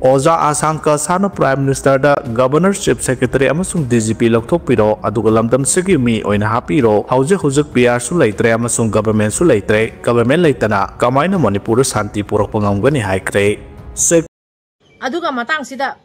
ꯑꯣꯖꯥ ꯑꯁꯥꯡꯀ ꯁꯥꯅ ꯄ꯭ꯔꯥꯏꯝ ꯃꯤꯅꯤꯁꯇꯔꯗ ꯒꯕꯔꯅꯔ, ꯆꯤꯐ ꯁꯦꯀ꯭ꯔꯦꯇꯔꯤ ꯑꯃꯁꯨꯡ ꯗꯤ ꯖꯤ ꯄꯤ ꯂꯧꯊꯣꯛꯄꯤꯔꯣ, ꯑꯗꯨꯒ ꯂꯝꯗꯝꯁꯤꯒꯤ ꯃꯤ ꯑꯣꯏꯅ ꯍꯥꯞꯄꯤꯔꯣ꯫ ꯍꯧꯖꯤꯛ ꯍꯧꯖꯤꯛ ꯄꯤ ꯑꯥꯔꯁꯨ ꯂꯩꯇ꯭ꯔꯦ ꯑꯃꯁꯨꯡ ꯒꯕꯔꯃꯦꯟꯁꯨ ꯂꯩꯇ꯭ꯔꯦ꯫ ꯒꯕꯔꯃꯦꯟ ꯂꯩꯇꯅ ꯀꯃꯥꯏꯅ ꯃꯅꯤꯄꯨꯔꯗ ꯁꯥꯟꯇꯤ ꯄꯨꯔꯛꯄ ꯉꯝꯒꯅꯤ ꯍꯥꯏꯈ꯭ꯔꯦ꯫ ꯁꯦꯛ- ꯑꯗꯨꯒ ꯃꯇꯥꯡꯁꯤꯗ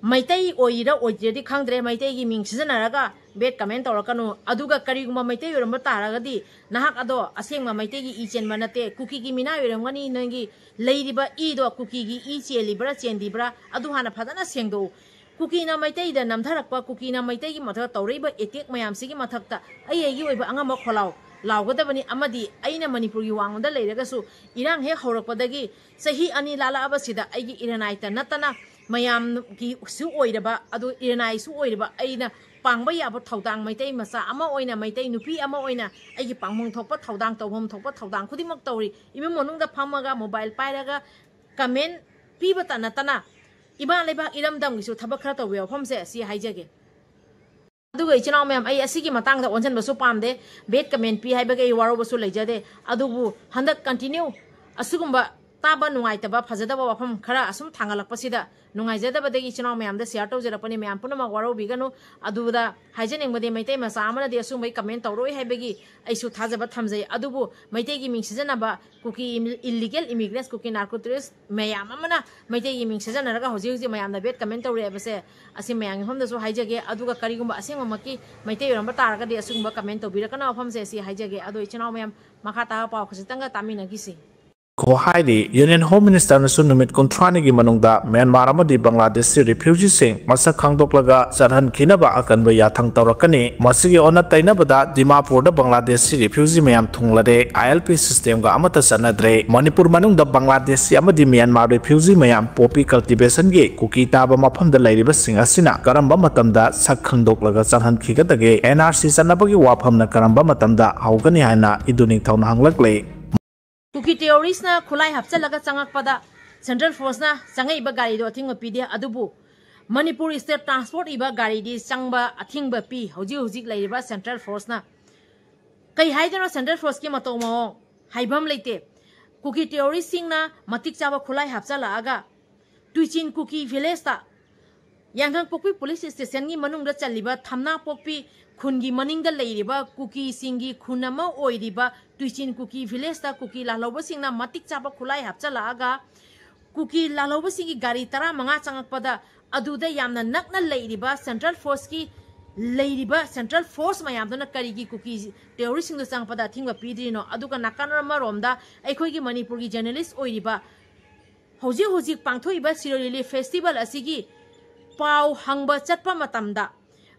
ꯃꯩꯇꯩ ꯑꯣꯏꯔꯤꯔ ꯑꯣꯏꯗ꯭ꯔꯤꯔꯗꯤ ꯈꯪꯗ꯭ꯔꯦ, ꯃꯩꯇꯩꯒꯤ ꯃꯤꯡ ꯁꯤꯖꯤꯟꯅꯔꯒ ꯕꯦꯠ ꯀꯃꯦꯟ ꯇꯧꯔꯛꯀꯅꯨ꯫ ꯑꯗꯨꯒ ꯀꯔꯤꯒꯨꯝꯕ ꯃꯩꯇꯩ ꯑꯣꯏꯔꯝꯕ ꯇꯥꯔꯒꯗꯤ ꯅꯍꯥꯛ ꯑꯗꯣ ꯑꯁꯦꯡꯕ ꯃꯩꯇꯩꯒꯤ ꯏ ꯆꯦꯟꯕ ꯅꯠꯇꯦ, ꯀꯨꯀꯤꯒꯤ ꯃꯤꯅꯥꯏ ꯑꯣꯏꯔꯝꯒꯅꯤ꯫ ꯅꯪꯒꯤ ꯂꯩꯔꯤꯕ ꯏꯗꯣ ꯀꯨꯀꯤꯒꯤ ꯏ ꯆꯦꯜꯂꯤꯕ꯭ꯔꯥ ꯆꯦꯟꯗꯤꯕ꯭ꯔꯥ ꯑꯗꯨ ꯍꯥꯟꯅ ꯐꯖꯅ ꯁꯦꯡꯗꯣꯛꯎ꯫ ꯀꯨꯀꯤꯅ ꯃꯩꯇꯩꯗ ꯅꯝꯊꯔꯛꯄ, ꯀꯨꯀꯤꯅ ꯃꯩꯇꯩꯒꯤ ꯃꯊꯛꯇ ꯇꯧꯔꯛꯏꯕ attack ꯃꯌꯥꯝꯁꯤꯒꯤ ꯃꯊꯛꯇ ꯑꯩ ꯑꯩꯒꯤ ꯑꯣꯏꯕ ꯑꯉꯝꯕ ꯈꯣꯜꯂꯥꯎ ꯂꯥꯎꯒꯗꯕꯅꯤ꯫ ꯑꯃꯗꯤ ꯑꯩꯅ ꯃꯅꯤꯄꯨꯔꯒꯤ ꯋꯥꯡꯃꯗ ꯂꯩꯔꯒꯁꯨ, ꯏꯔꯥꯡ ꯍꯦꯛ ꯍꯧꯔꯛꯄꯗꯒꯤ ꯆꯍꯤ ꯑꯅꯤ ꯂꯥꯜꯂꯛꯑꯕꯁꯤꯗ ꯑꯩꯒꯤ ꯏꯔꯅꯥꯏꯇ ꯅꯠꯇꯅ ꯃꯌꯥꯝꯒꯤꯁꯨ ꯑꯣꯏꯔꯕ, ꯑꯗꯨ ꯏꯔꯅꯥꯏꯁꯨ ꯑꯣꯏꯔꯕ ꯑꯩꯅ ꯄꯥꯡꯕ ꯌꯥꯕ ꯊꯧꯗꯥꯡ, ꯃꯩꯇꯩ ꯃꯆꯥ ꯑꯃ ꯑꯣꯏꯅ, ꯃꯩꯇꯩ ꯅꯨꯄꯤ ꯑꯃ ꯑꯣꯏꯅ ꯑꯩꯒꯤ ꯄꯥꯡꯐꯝ ꯊꯣꯛꯄ ꯊꯧꯗꯥꯡ, ꯇꯧꯐꯝ ꯊꯣꯛꯄ ꯊꯧꯗꯥꯡ ꯈꯨꯗꯤꯡꯃꯛ ꯇꯧꯔꯤ꯫ ꯏꯃꯨꯡ ꯃꯅꯨꯡꯗ ꯐꯝꯃꯒ, mobile ꯄꯥꯏꯔꯒ comment ꯄꯤꯕꯇ ꯅꯠꯇꯅ ꯏꯃꯥ ꯂꯩꯕꯥꯛ ꯏꯔꯝꯗꯝꯒꯤꯁꯨ ꯊꯕꯛ ꯈꯔ ꯇꯧꯕ ꯋꯥꯐꯝꯁꯦ ꯑꯁꯤ ꯍꯥꯏꯖꯒꯦ꯫ ꯑꯗꯨꯒ ꯏꯆꯤꯟ ꯏꯅꯥꯎ ꯃꯌꯥꯝ, ꯑꯩ ꯑꯁꯤꯒꯤ ꯃꯇꯥꯡꯗ ꯑꯣꯟꯁꯤꯟꯕꯁꯨ ꯄꯥꯝꯗꯦ, bad comment ꯄꯤ ꯍꯥꯏꯕꯒꯤ ꯑꯩ ꯋꯥꯔꯧꯕꯁꯨ ꯂꯩꯖꯗꯦ꯫ ꯑꯗꯨꯕꯨ ꯍꯟꯗꯛ continue ꯑꯁꯤꯒꯨꯝꯕ ꯇꯥꯕ ꯅꯨꯡꯉꯥꯏꯇꯕ, ꯐꯖꯗꯕ ꯋꯥꯐꯝ ꯈꯔ ꯑꯁꯨꯝ ꯊꯥꯡꯒꯠꯂꯛꯄꯁꯤꯗ ꯅꯨꯡꯉꯥꯏꯖꯗꯕꯗꯒꯤ ꯏꯆꯤꯟ ꯏꯅꯥꯎ ꯃꯌꯥꯝꯗ share ꯇꯧꯖꯔꯛꯄꯅꯤ꯫ ꯃꯌꯥꯝ ꯄꯨꯝꯅꯃꯛ ꯋꯥꯔꯧꯕꯤꯒꯅꯨ꯫ ꯑꯗꯨꯗ ꯍꯥꯏꯖꯅꯤꯡꯕꯗꯤ, ꯃꯩꯇꯩ ꯃꯆꯥ ꯑꯃꯅꯗꯤ ꯑꯁꯨꯝꯕꯒꯤ comment ꯇꯧꯔꯣꯏ ꯍꯥꯏꯕꯒꯤ ꯑꯩꯁꯨ ꯊꯥꯖꯕ ꯊꯝꯖꯩ꯫ ꯑꯗꯨꯕꯨ ꯃꯩꯇꯩꯒꯤ ꯃꯤꯡ ꯁꯤꯖꯤꯟꯅꯕ ꯀꯨꯀꯤ ꯏꯝ-, illegal immigrants, ꯀꯨꯀꯤ narco terrorist ꯃꯌꯥꯝ ꯑꯃꯅ ꯃꯩꯇꯩꯒꯤ ꯃꯤꯡ ꯁꯤꯖꯤꯟꯅꯔꯒ ꯍꯧꯖꯤꯛ ꯍꯧꯖꯤꯛ ꯃꯌꯥꯝꯅ bad comment ꯇꯧꯔꯛꯑꯦ ꯍꯥꯏꯕꯁꯦ ꯑꯁꯤ ꯃꯌꯥꯝꯒꯤ ꯃꯐꯝꯗꯁꯨ ꯍꯥꯏꯖꯒꯦ꯫ ꯑꯗꯨꯒ ꯀꯔꯤꯒꯨꯝꯕ ꯑꯁꯦꯡꯕꯃꯛꯀꯤ ꯃꯩꯇꯩ ꯑꯣꯏꯔꯝꯕ ꯇꯥꯔꯒꯗꯤ ꯑꯁꯤꯒꯨꯝꯕ comment ꯇꯧꯕꯤꯔꯛꯀꯅꯨ ꯃꯐꯝꯁꯦ ꯑꯁꯤ ꯍꯥꯏꯖꯒꯦ꯫ ꯑꯗꯣ ꯏꯆꯤꯟ ꯏꯅꯥꯎ ꯃꯌꯥꯝ, ꯃꯈꯥ ꯇꯥꯕ ꯄꯥꯎ ꯈꯖꯤꯛꯇꯪꯒ ꯇꯥꯃꯤꯟꯅꯈꯤꯁꯤ꯫ ꯈꯣ ꯍꯥꯏꯔꯤ, Union Home Minister ꯅꯁꯨ ꯅꯨꯃꯤꯠ ꯀꯨꯟꯊ꯭ꯔꯥꯅꯤꯒꯤ ꯃꯅꯨꯡꯗ ꯃ꯭ꯌꯥꯟꯃꯥꯔ ꯑꯃꯗꯤ ꯕꯪꯒ꯭ꯂꯥꯗꯦꯁꯁꯤ refugee ꯁꯤꯡ ꯃꯁꯛ ꯈꯪꯗꯣꯛꯂꯒ ꯆꯠꯍꯟꯈꯤꯅꯕ ꯑꯀꯟꯕ ꯌꯥꯊꯪ ꯇꯧꯔꯛꯀꯅꯤ꯫ ꯃꯁꯤꯒꯤ ꯑꯣꯟꯅ ꯇꯩꯅꯕꯗ ꯗꯤꯃꯥꯄꯨꯔꯗ ꯕꯪꯒ꯭ꯂꯥꯗꯦꯁꯁꯤ refugee ꯃꯌꯥꯝ ꯊꯨꯡꯂꯔꯦ, ILP system ꯒ ꯑꯃꯠꯇ ꯆꯠꯅꯗ꯭ꯔꯦ꯫ ꯃꯅꯤꯄꯨꯔ ꯃꯅꯨꯡꯗ ꯕꯪꯒ꯭ꯂꯥꯗꯦꯁꯁꯤ ꯑꯃꯗꯤ ꯃ꯭ꯌꯥꯟꯃꯥꯔ refugee ꯃꯌꯥꯝ poppy cultivation ꯒꯤ ꯀꯨꯀꯤ ꯇꯥꯕ ꯃꯐꯝꯗ ꯂꯩꯔꯤꯕꯁꯤꯡ ꯑꯁꯤꯅ ꯀꯔꯝꯕ ꯃꯇꯝꯗ ꯁꯛ ꯈꯪꯗꯣꯛꯂꯒ ꯆꯠꯍꯟꯈꯤꯒꯗꯒꯦ? NRC ꯆꯠꯅꯕꯒꯤ ꯋꯥꯐꯝꯅ ꯀꯔꯝꯕ ꯃꯇꯝꯗ ꯍꯧꯒꯅꯤ ꯍꯥꯏꯅ ꯏꯗꯨ ꯅꯤꯡꯊꯧꯅ ꯍꯪꯂꯛꯂꯦ꯫ ꯀꯨꯀꯤ terrorist ꯅ ꯈꯨꯠꯂꯥꯏ ꯍꯥꯞꯆꯤꯜꯂꯒ ꯆꯪꯉꯛꯄꯗ central force ꯅ ꯆꯪꯉꯛꯏꯕ ꯒꯥꯔꯤꯗꯣ ꯑꯊꯤꯡꯕ ꯄꯤꯗꯦ, ꯑꯗꯨꯕꯨ ꯃꯅꯤꯄꯨꯔ state transport ꯏꯕ ꯒꯥꯔꯤꯗꯤ ꯆꯪꯕ ꯑꯊꯤꯡꯕ ꯄꯤ ꯍꯧꯖꯤꯛ ꯍꯧꯖꯤꯛ ꯂꯩꯔꯤꯕ central force ꯅ꯫ ꯀꯩ ꯍꯥꯏꯗꯣꯏꯅꯣ central force ꯀꯤ ꯃꯇꯧ ꯃꯑꯣꯡ? ꯍꯥꯏꯐꯝ ꯂꯩꯇꯦ꯫ ꯀꯨꯀꯤ terrorist ꯁꯤꯡꯅ ꯃꯇꯤꯛ ꯆꯥꯕ ꯈꯨꯠꯂꯥꯏ ꯍꯥꯞꯆꯤꯜꯂꯛꯑꯒ ꯇꯨꯏꯆꯤꯟ ꯀꯨꯀꯤ village ꯇ, ꯌꯥꯏꯉꯪꯄꯣꯛꯄꯤ police station ꯒꯤ ꯃꯅꯨꯡꯗ ꯆꯜꯂꯤꯕ ꯊꯝꯅꯥꯄꯣꯛꯄꯤ ꯈꯨꯟꯒꯤ ꯃꯅꯤꯡꯗ ꯂꯩꯔꯤꯕ ꯀꯨꯀꯤꯁꯤꯡꯒꯤ ꯈꯨꯟ ꯑꯃ ꯑꯣꯏꯔꯤꯕ ꯇꯨꯏꯆꯤꯟ ꯀꯨꯀꯤ village ꯇ ꯀꯨꯀꯤ ꯂꯥꯜꯍꯧꯕꯁꯤꯡꯅ ꯃꯇꯤꯛ ꯆꯥꯕ ꯈꯨꯠꯂꯥꯏ ꯍꯥꯞꯆꯤꯜꯂꯛꯑꯒ ꯀꯨꯀꯤ ꯂꯥꯜꯍꯧꯕꯁꯤꯡꯒꯤ ꯒꯥꯔꯤ ꯇꯔꯥꯃꯉꯥ ꯆꯪꯉꯛꯄꯗ, ꯑꯗꯨꯗ ꯌꯥꯝꯅ ꯅꯛꯅ ꯂꯩꯔꯤꯕ central force ꯀꯤ, ꯂꯩꯔꯤꯕ central force ꯃꯌꯥꯝꯗꯨꯅ ꯀꯔꯤꯒꯤ ꯀꯨꯀꯤ terrorist ꯁꯤꯡꯗꯨ ꯆꯪꯉꯛꯄꯗ ꯑꯊꯤꯡꯕ ꯄꯤꯗ꯭ꯔꯤꯅꯣ? ꯑꯗꯨꯒ ꯅꯥꯀꯟ ꯑꯃꯔꯣꯝꯗ ꯑꯩꯈꯣꯏꯒꯤ ꯃꯅꯤꯄꯨꯔꯒꯤ journalist ꯑꯣꯏꯔꯤꯕ ꯍꯧꯖꯤꯛ ꯍꯧꯖꯤꯛ ꯄꯥꯡꯊꯣꯛꯏꯕ ꯁꯤꯔꯣꯏ ꯂꯤꯂꯤ festival ꯑꯁꯤꯒꯤ ꯄꯥꯎ ꯍꯪꯕ ꯆꯠꯄ ꯃꯇꯝꯗ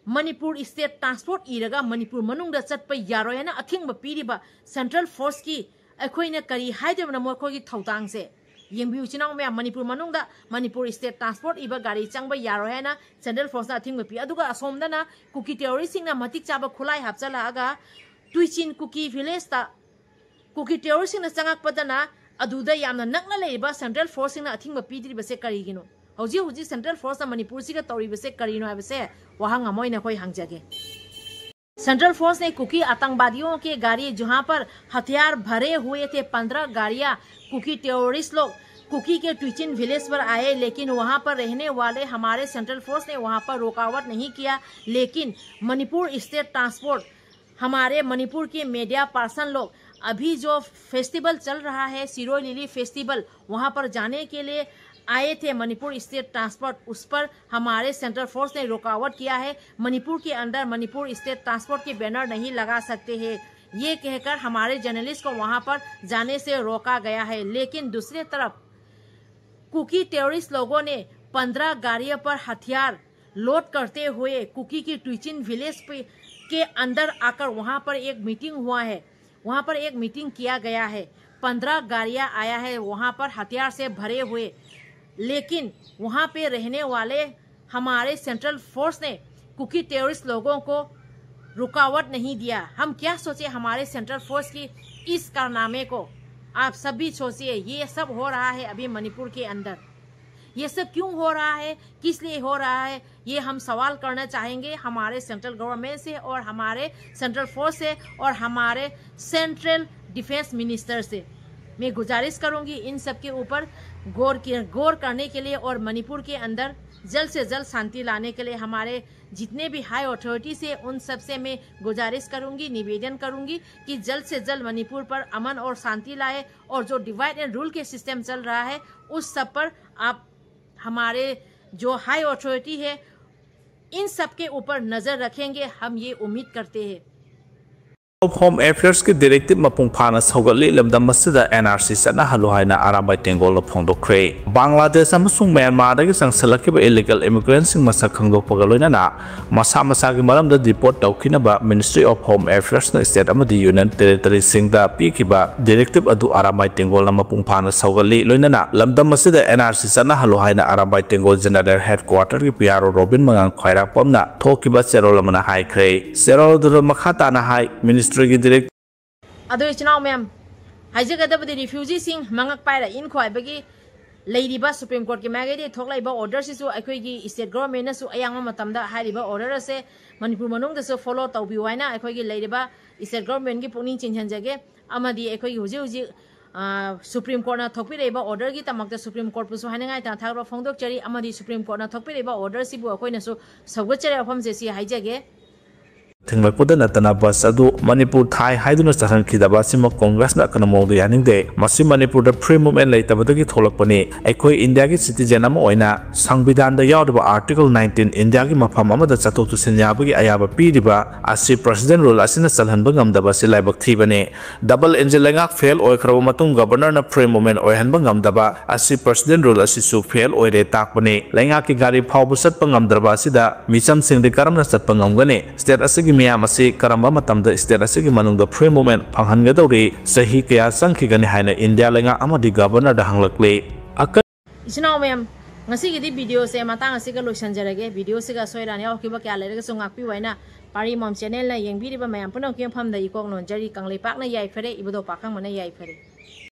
ꯃꯅꯤꯄꯨꯔ ꯏꯁꯇꯦꯠ ꯇ꯭ꯔꯥꯟꯁꯄꯣꯔꯠ ꯏꯔꯒ ꯃꯅꯤꯄꯨꯔ ꯃꯅꯨꯡꯗ ꯆꯠꯄ ꯌꯥꯔꯣꯏ ꯍꯥꯏꯅ ꯑꯊꯤꯡꯕ ꯄꯤꯔꯤꯕ ꯁꯦꯟꯇ꯭ꯔꯦꯜ ꯐꯣꯔꯁꯀꯤ ꯑꯩꯈꯣꯏꯅ ꯀꯔꯤ ꯍꯥꯏꯗꯣꯏꯕꯅꯣ ꯃꯈꯣꯏꯒꯤ ꯊꯧꯗꯥꯡꯁꯦ? ꯌꯦꯡꯕꯤꯌꯨ ꯏꯆꯤꯟ ꯏꯅꯥꯎ ꯃꯌꯥꯝ, ꯃꯅꯤꯄꯨꯔ ꯃꯅꯨꯡꯗ ꯃꯅꯤꯄꯨꯔ ꯏꯁꯇꯦꯠ ꯇ꯭ꯔꯥꯟꯁꯄꯣꯔꯠ ꯏꯕ ꯒꯥꯔꯤ ꯆꯪꯕ ꯌꯥꯔꯣꯏ ꯍꯥꯏꯅ ꯁꯦꯟꯇ꯭ꯔꯦꯜ ꯐꯣꯔꯁꯅ ꯑꯊꯤꯡꯕ ꯄꯤ꯫ ꯑꯗꯨꯒ ꯑꯁꯣꯝꯗꯅ ꯀꯨꯀꯤ ꯇꯦꯔꯣꯔꯤꯁꯁꯤꯡꯅ ꯃꯇꯤꯛ ꯆꯥꯕ ꯈꯨꯠꯂꯥꯏ ꯍꯥꯞꯆꯜꯂꯛꯑꯒ ꯇꯨꯏꯆꯤꯟ ꯀꯨꯀꯤ ꯚꯤꯂꯦꯖꯇ ꯀꯨꯀꯤ ꯇꯦꯔꯣꯔꯤꯁꯁꯤꯡꯅ ꯆꯪꯉꯛꯄꯗꯅ ꯑꯗꯨꯗ ꯌꯥꯝꯅ ꯅꯛꯅ ꯂꯩꯔꯤꯕ ꯁꯦꯟꯇ꯭ꯔꯦꯜ ꯐꯣꯔꯁꯁꯤꯡꯅ ꯑꯊꯤꯡꯕ ꯄꯤꯗ꯭ꯔꯤꯕꯁꯦ ꯀꯔꯤꯒꯤꯅꯣ? ꯍꯧꯖꯤꯛ ꯍꯧꯖꯤꯛ ꯁꯦꯟꯇ꯭ꯔꯦꯜ ꯐꯣꯔꯁꯅ ꯃꯅꯤꯄꯨꯔꯁꯤꯒ ꯇꯧꯔꯤꯕꯁꯦ ꯀꯔꯤꯅꯣ ꯍꯥꯏꯕꯁꯦ ꯋꯥꯍꯪ ꯑꯃ ꯑꯣꯏꯅ ꯑꯩꯈꯣꯏ ꯍꯪꯖꯒꯦ꯫ सेंट्रल फोर्स ने कुकी आतंकवादियों के गाड़ी, जहां पर हथियार भरे हुए थे, पंद्रह गाड़ियां कुकी टेररिस्ट लोग कुकी के ट्विचिन विलेज पर आए, लेकिन वहां पर रहने वाले हमारे सेंट्रल फोर्स ने वहां पर रुकावट नहीं किया। लेकिन मणिपुर स्टेट ट्रांसपोर्ट, हमारे मणिपुर के मीडिया पर्सन लोग, अभी जो फेस्टिवल चल रहा है, सिरोई लिली फेस्टिवल, वहां पर जाने के लिए आए थे मणिपुर स्टेट ट्रांसपोर्ट, उस पर हमारे सेंट्रल फोर्स ने रुकावट किया है। मणिपुर के अंदर मणिपुर स्टेट ट्रांसपोर्ट के बैनर नहीं लगा सकते हैं, ये कहकर हमारे जर्नलिस्ट को वहां पर जाने से रोका गया है। लेकिन दूसरी तरफ कुकी टेररिस्ट लोगों ने पंद्रह गाड़ियों पर हथियार लोड करते हुए कुकी की ट्विचिन विलेज पे, के अंदर आकर वहां पर एक मीटिंग हुआ है, वहां पर एक मीटिंग किया गया है। पंद्रह गाड़ियां आया है वहां पर हथियार से भरे हुए, लेकिन वहां पे रहने वाले हमारे सेंट्रल फोर्स ने कुकी टेररिस्ट लोगों को रुकावट नहीं दिया। हम क्या सोचे हमारे सेंट्रल फोर्स की इस कारनामे को? आप सभी सोचिए, ये सब हो रहा है अभी मणिपुर के अंदर। ये सब क्यों हो रहा है, किस लिए हो रहा है, ये हम सवाल करना चाहेंगे हमारे सेंट्रल गवर्नमेंट से और हमारे सेंट्रल फोर्स से और हमारे सेंट्रल डिफेंस मिनिस्टर से। मैं गुजारिश करूंगी इन सब के ऊपर गौर किया, गौर करने के लिए और मणिपुर के अंदर जल्द से जल्द शांति लाने के लिए हमारे जितने भी हाई अथॉरिटीज है उन सब से मैं गुजारिश करूंगी, निवेदन करूंगी कि जल्द से जल्द मणिपुर पर अमन और शांति लाए और जो डिवाइड एंड रूल के सिस्टम चल रहा है उस सब पर आप हमारे जो हाई अथॉरिटी है इन सब के ऊपर नज़र रखेंगे, हम ये उम्मीद करते हैं। Home Affairsꯀꯤ directive ꯃꯄꯨꯡ ꯐꯥꯅ ꯁꯧꯒꯠꯂꯤ꯫ ꯂꯝꯗꯝ ꯑꯁꯤꯗ N R C ꯆꯠꯅꯍꯜꯂꯨ ꯍꯥꯏꯅ ꯑꯔꯥꯝꯕꯥꯏ ꯇꯦꯡꯒꯣꯜꯅ ꯐꯣꯡꯗꯣꯛꯈ꯭ꯔꯦ꯫ ꯕꯪꯒ꯭ꯂꯥꯗꯦꯁ ꯑꯃꯁꯨꯡ ꯃ꯭ꯌꯥꯟꯃꯥꯔꯗꯒꯤ ꯆꯪꯁꯤꯜꯂꯛꯈꯤꯕ illegal immigrantꯁꯤꯡ ꯃꯁꯛ ꯈꯪꯗꯣꯛꯄꯒ ꯂꯣꯏꯅꯅ ꯃꯁꯥ ꯃꯁꯥꯒꯤ ꯃꯔꯝꯗ deport ꯇꯧꯈꯤꯅꯕ Ministry of Home Affairsꯅ state ꯑꯃꯗꯤ union territoryꯁꯤꯡꯗ ꯄꯤꯈꯤꯕ directive ꯑꯗꯨ ꯑꯔꯥꯝꯕꯥꯏ ꯇꯦꯡꯒꯣꯜꯅ ꯃꯄꯨꯡ ꯐꯥꯅ ꯁꯧꯒꯠꯂꯤ꯫ ꯂꯣꯏꯅꯅ ꯂꯝꯗꯝ ꯑꯁꯤꯗ N R C ꯆꯠꯅꯍꯜꯂꯨ ꯍꯥꯏꯅ ꯑꯔꯥꯝꯕꯥꯏ ꯇꯦꯡꯒꯣꯜ general headquarterꯒꯤ P R O ꯔꯣꯕꯤꯟ ꯃꯉꯥꯡ ꯈ꯭ꯋꯥꯏꯔꯥꯛꯄꯝꯅ ꯊꯣꯛꯈꯤꯕ ꯆꯦꯔꯣꯜ ꯑꯃꯅ ꯍꯥꯏꯈ꯭ꯔꯦ꯫ ꯆꯦꯔꯣꯜ ꯑꯗꯨꯗ ꯃꯈꯥ ꯇꯥꯅ ꯍꯥꯏ, ministryꯒꯤ directive ꯑꯗꯣ ꯏꯆꯤꯟ ꯏꯅꯥꯎ ꯃꯌꯥꯝ, ꯍꯥꯏꯖꯒꯗꯕꯗꯤ refugeeꯁꯤꯡ ꯃꯉꯛ ꯄꯥꯏꯔ ꯏꯟꯈꯣ ꯍꯥꯏꯕꯒꯤ ꯂꯩꯔꯤꯕ Supreme Courtꯀꯤ ꯃꯥꯏꯀꯩꯗꯒꯤ ꯊꯣꯛꯂꯛꯏꯕ orderꯁꯤꯁꯨ ꯑꯩꯈꯣꯏꯒꯤ state governmentꯅꯁꯨ ꯑꯌꯥꯝꯕ ꯃꯇꯝꯗ ꯍꯥꯏꯔꯤꯕ order ꯑꯁꯦ ꯃꯅꯤꯄꯨꯔ ꯃꯅꯨꯡꯗꯁꯨ follow ꯇꯧꯕꯤꯌꯨ ꯍꯥꯏꯅ ꯑꯩꯈꯣꯏꯒꯤ ꯂꯩꯔꯤꯕ state governmentꯀꯤ ꯄꯨꯛꯅꯤꯡ ꯆꯤꯡꯁꯤꯟꯖꯒꯦ꯫ ꯑꯃꯗꯤ ꯑꯩꯈꯣꯏꯒꯤ ꯍꯧꯖꯤꯛ ꯍꯧꯖꯤꯛ, ꯑ, Supreme Courtꯅ ꯊꯣꯛꯄꯤꯔꯛꯏꯕ orderꯒꯤꯗꯃꯛꯇ Supreme Courtꯄꯨꯁꯨ ꯍꯥꯏꯅꯤꯡꯉꯥꯏ ꯊꯥꯒꯠꯄ ꯐꯣꯡꯗꯣꯛꯆꯔꯤ꯫ ꯑꯃꯗꯤ Supreme Courtꯅ ꯊꯣꯛꯄꯤꯔꯛꯏꯕ orderꯁꯤꯕꯨ ꯑꯩꯈꯣꯏꯅꯁꯨ ꯁꯧꯒꯠꯆꯔꯤ ꯋꯥꯐꯝꯁꯦ ꯁꯤ ꯍꯥꯏꯖꯒꯦ꯫ ꯊꯤꯡꯂꯛꯄꯗ ꯅꯠꯇꯅ bus ꯑꯗꯨ ꯃꯅꯤꯄꯨꯔ ꯊꯥꯏ ꯍꯥꯏꯗꯨꯅ ꯆꯠꯍꯟꯈꯤꯗꯕ ꯑꯁꯤꯃꯛ ꯀꯣꯡꯒ꯭ꯔꯦꯁꯅ ꯑꯀꯟꯕ ꯃꯑꯣꯡꯗ ꯌꯥꯅꯤꯡꯗꯦ꯫ ꯃꯁꯤ ꯃꯅꯤꯄꯨꯔꯗ free movement ꯂꯩꯇꯕꯗꯒꯤ ꯊꯣꯛꯂꯛꯄꯅꯤ꯫ ꯑꯩꯈꯣꯏ ꯏꯟꯗꯤꯌꯥꯒꯤ citizen ꯑꯃ ꯑꯣꯏꯅ ꯁꯪꯕꯤꯙꯥꯟꯗ ꯌꯥꯎꯔꯤꯕ Article nineteen ꯏꯟꯗꯤꯌꯥꯒꯤ ꯃꯐꯝ ꯑꯃꯗ ꯆꯠꯊꯣꯛ ꯆꯠꯁꯤꯟ ꯌꯥꯕꯒꯤ ꯑꯌꯥꯕ ꯄꯤꯔꯤꯕ ꯑꯁꯤ President Rule ꯑꯁꯤꯅ ꯆꯜꯍꯟꯕ ꯉꯝꯗꯕ ꯑꯁꯤ ꯂꯥꯏꯕꯛ ꯊꯤꯕꯅꯤ꯫ Double engine ꯂꯩꯉꯥꯛ fail ꯑꯣꯏꯈ꯭ꯔꯕ ꯃꯇꯨꯡ Governorꯅ free movement ꯑꯣꯏꯍꯟꯕ ꯉꯝꯗꯕ ꯑꯁꯤ President Rule ꯑꯁꯤꯁꯨ fail ꯑꯣꯏꯔꯦ ꯇꯥꯛꯄꯅꯤ꯫ ꯂꯩꯉꯥꯛꯀꯤ ꯒꯥꯔꯤ ꯐꯥꯎꯕ ꯆꯠꯄ ꯉꯝꯗ꯭ꯔꯕ ꯑꯁꯤꯗ ꯃꯤꯆꯝꯁꯤꯡꯗꯤ ꯀꯔꯝꯅ ꯆꯠꯄ ꯉꯝꯒꯅꯤ? State ꯑꯁꯤꯒꯤ ꯃꯤꯌꯥꯝ ꯑꯁꯤ ꯀꯔꯝꯕ ꯃꯇꯝꯗ state ꯑꯁꯤꯒꯤ ꯃꯅꯨꯡꯗ free movement ꯐꯪꯍꯟꯒꯗꯧꯔꯤ? ꯆꯍꯤ ꯀꯌꯥ ꯆꯪꯈꯤꯒꯅꯤ ꯍꯥꯏꯅ ꯏꯟꯗꯤꯌꯥ ꯂꯩꯉꯥꯛ ꯑꯃꯗꯤ Governorꯗ ꯍꯪꯂꯛꯂꯤ꯫ ꯑꯀꯟ- ꯏꯆꯤꯟ ꯏꯅꯥꯎ ꯃꯌꯥꯝ, ꯉꯁꯤꯒꯤꯗꯤ videoꯁꯦ ꯃꯇꯥꯡ ꯑꯁꯤꯒ ꯂꯣꯏꯁꯤꯟꯖꯔꯒꯦ꯫ Videoꯁꯤꯒ ꯑꯁꯣꯏ ꯑꯔꯥꯟ ꯌꯥꯎꯈꯤꯕ ꯀꯌꯥ ꯂꯩꯔꯒꯁꯨ ꯉꯥꯛꯄꯤꯌꯨ ꯍꯥꯏꯅ ꯄꯥꯔꯤꯃꯣꯝ channelꯅ ꯌꯦꯡꯕꯤꯔꯤꯕ ꯃꯌꯥꯝ ꯄꯨꯝꯅꯃꯛꯀꯤ ꯃꯐꯝꯗ ꯏꯀꯣꯛ ꯅꯣꯟꯖꯔꯤ꯫ ꯀꯪꯂꯩꯄꯥꯛꯅ ꯌꯥꯏꯐꯔꯦ, ꯏꯕꯨꯙꯧ ꯄꯥꯈꯪꯕꯅ ꯌꯥꯏꯐꯔꯦ꯫